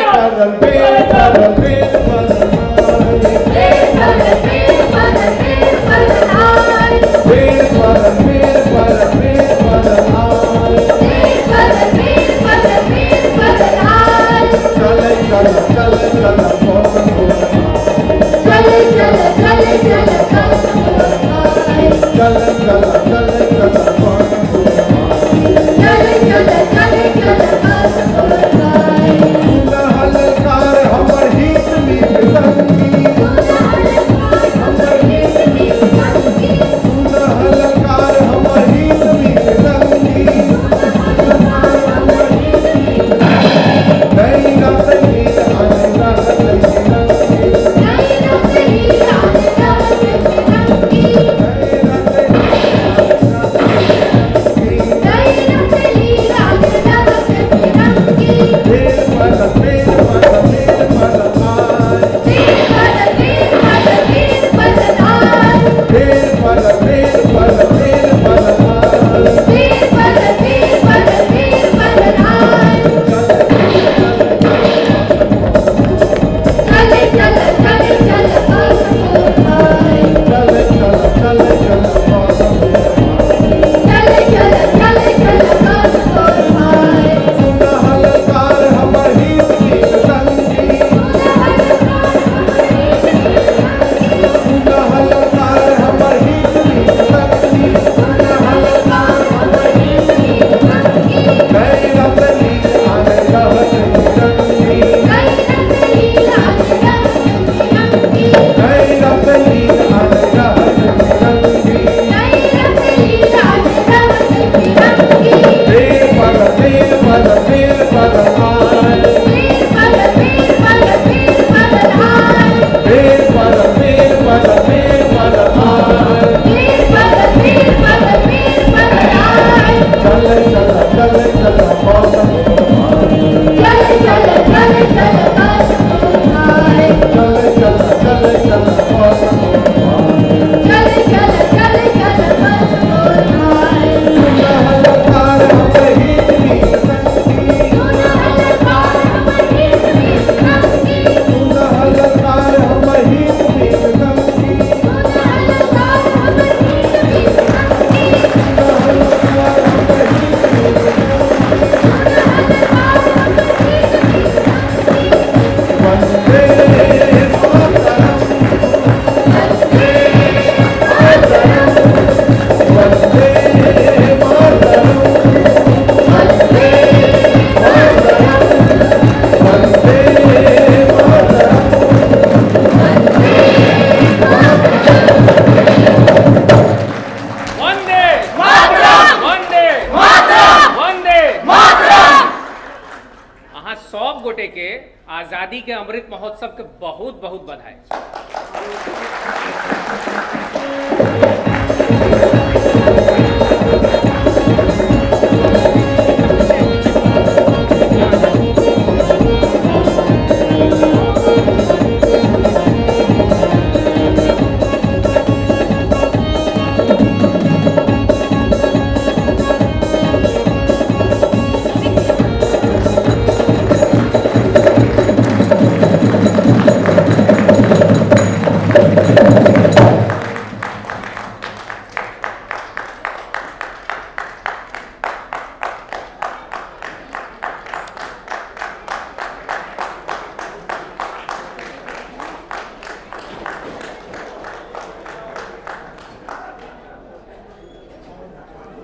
गोटे के आजादी के अमृत महोत्सव के बहुत बहुत बधाई।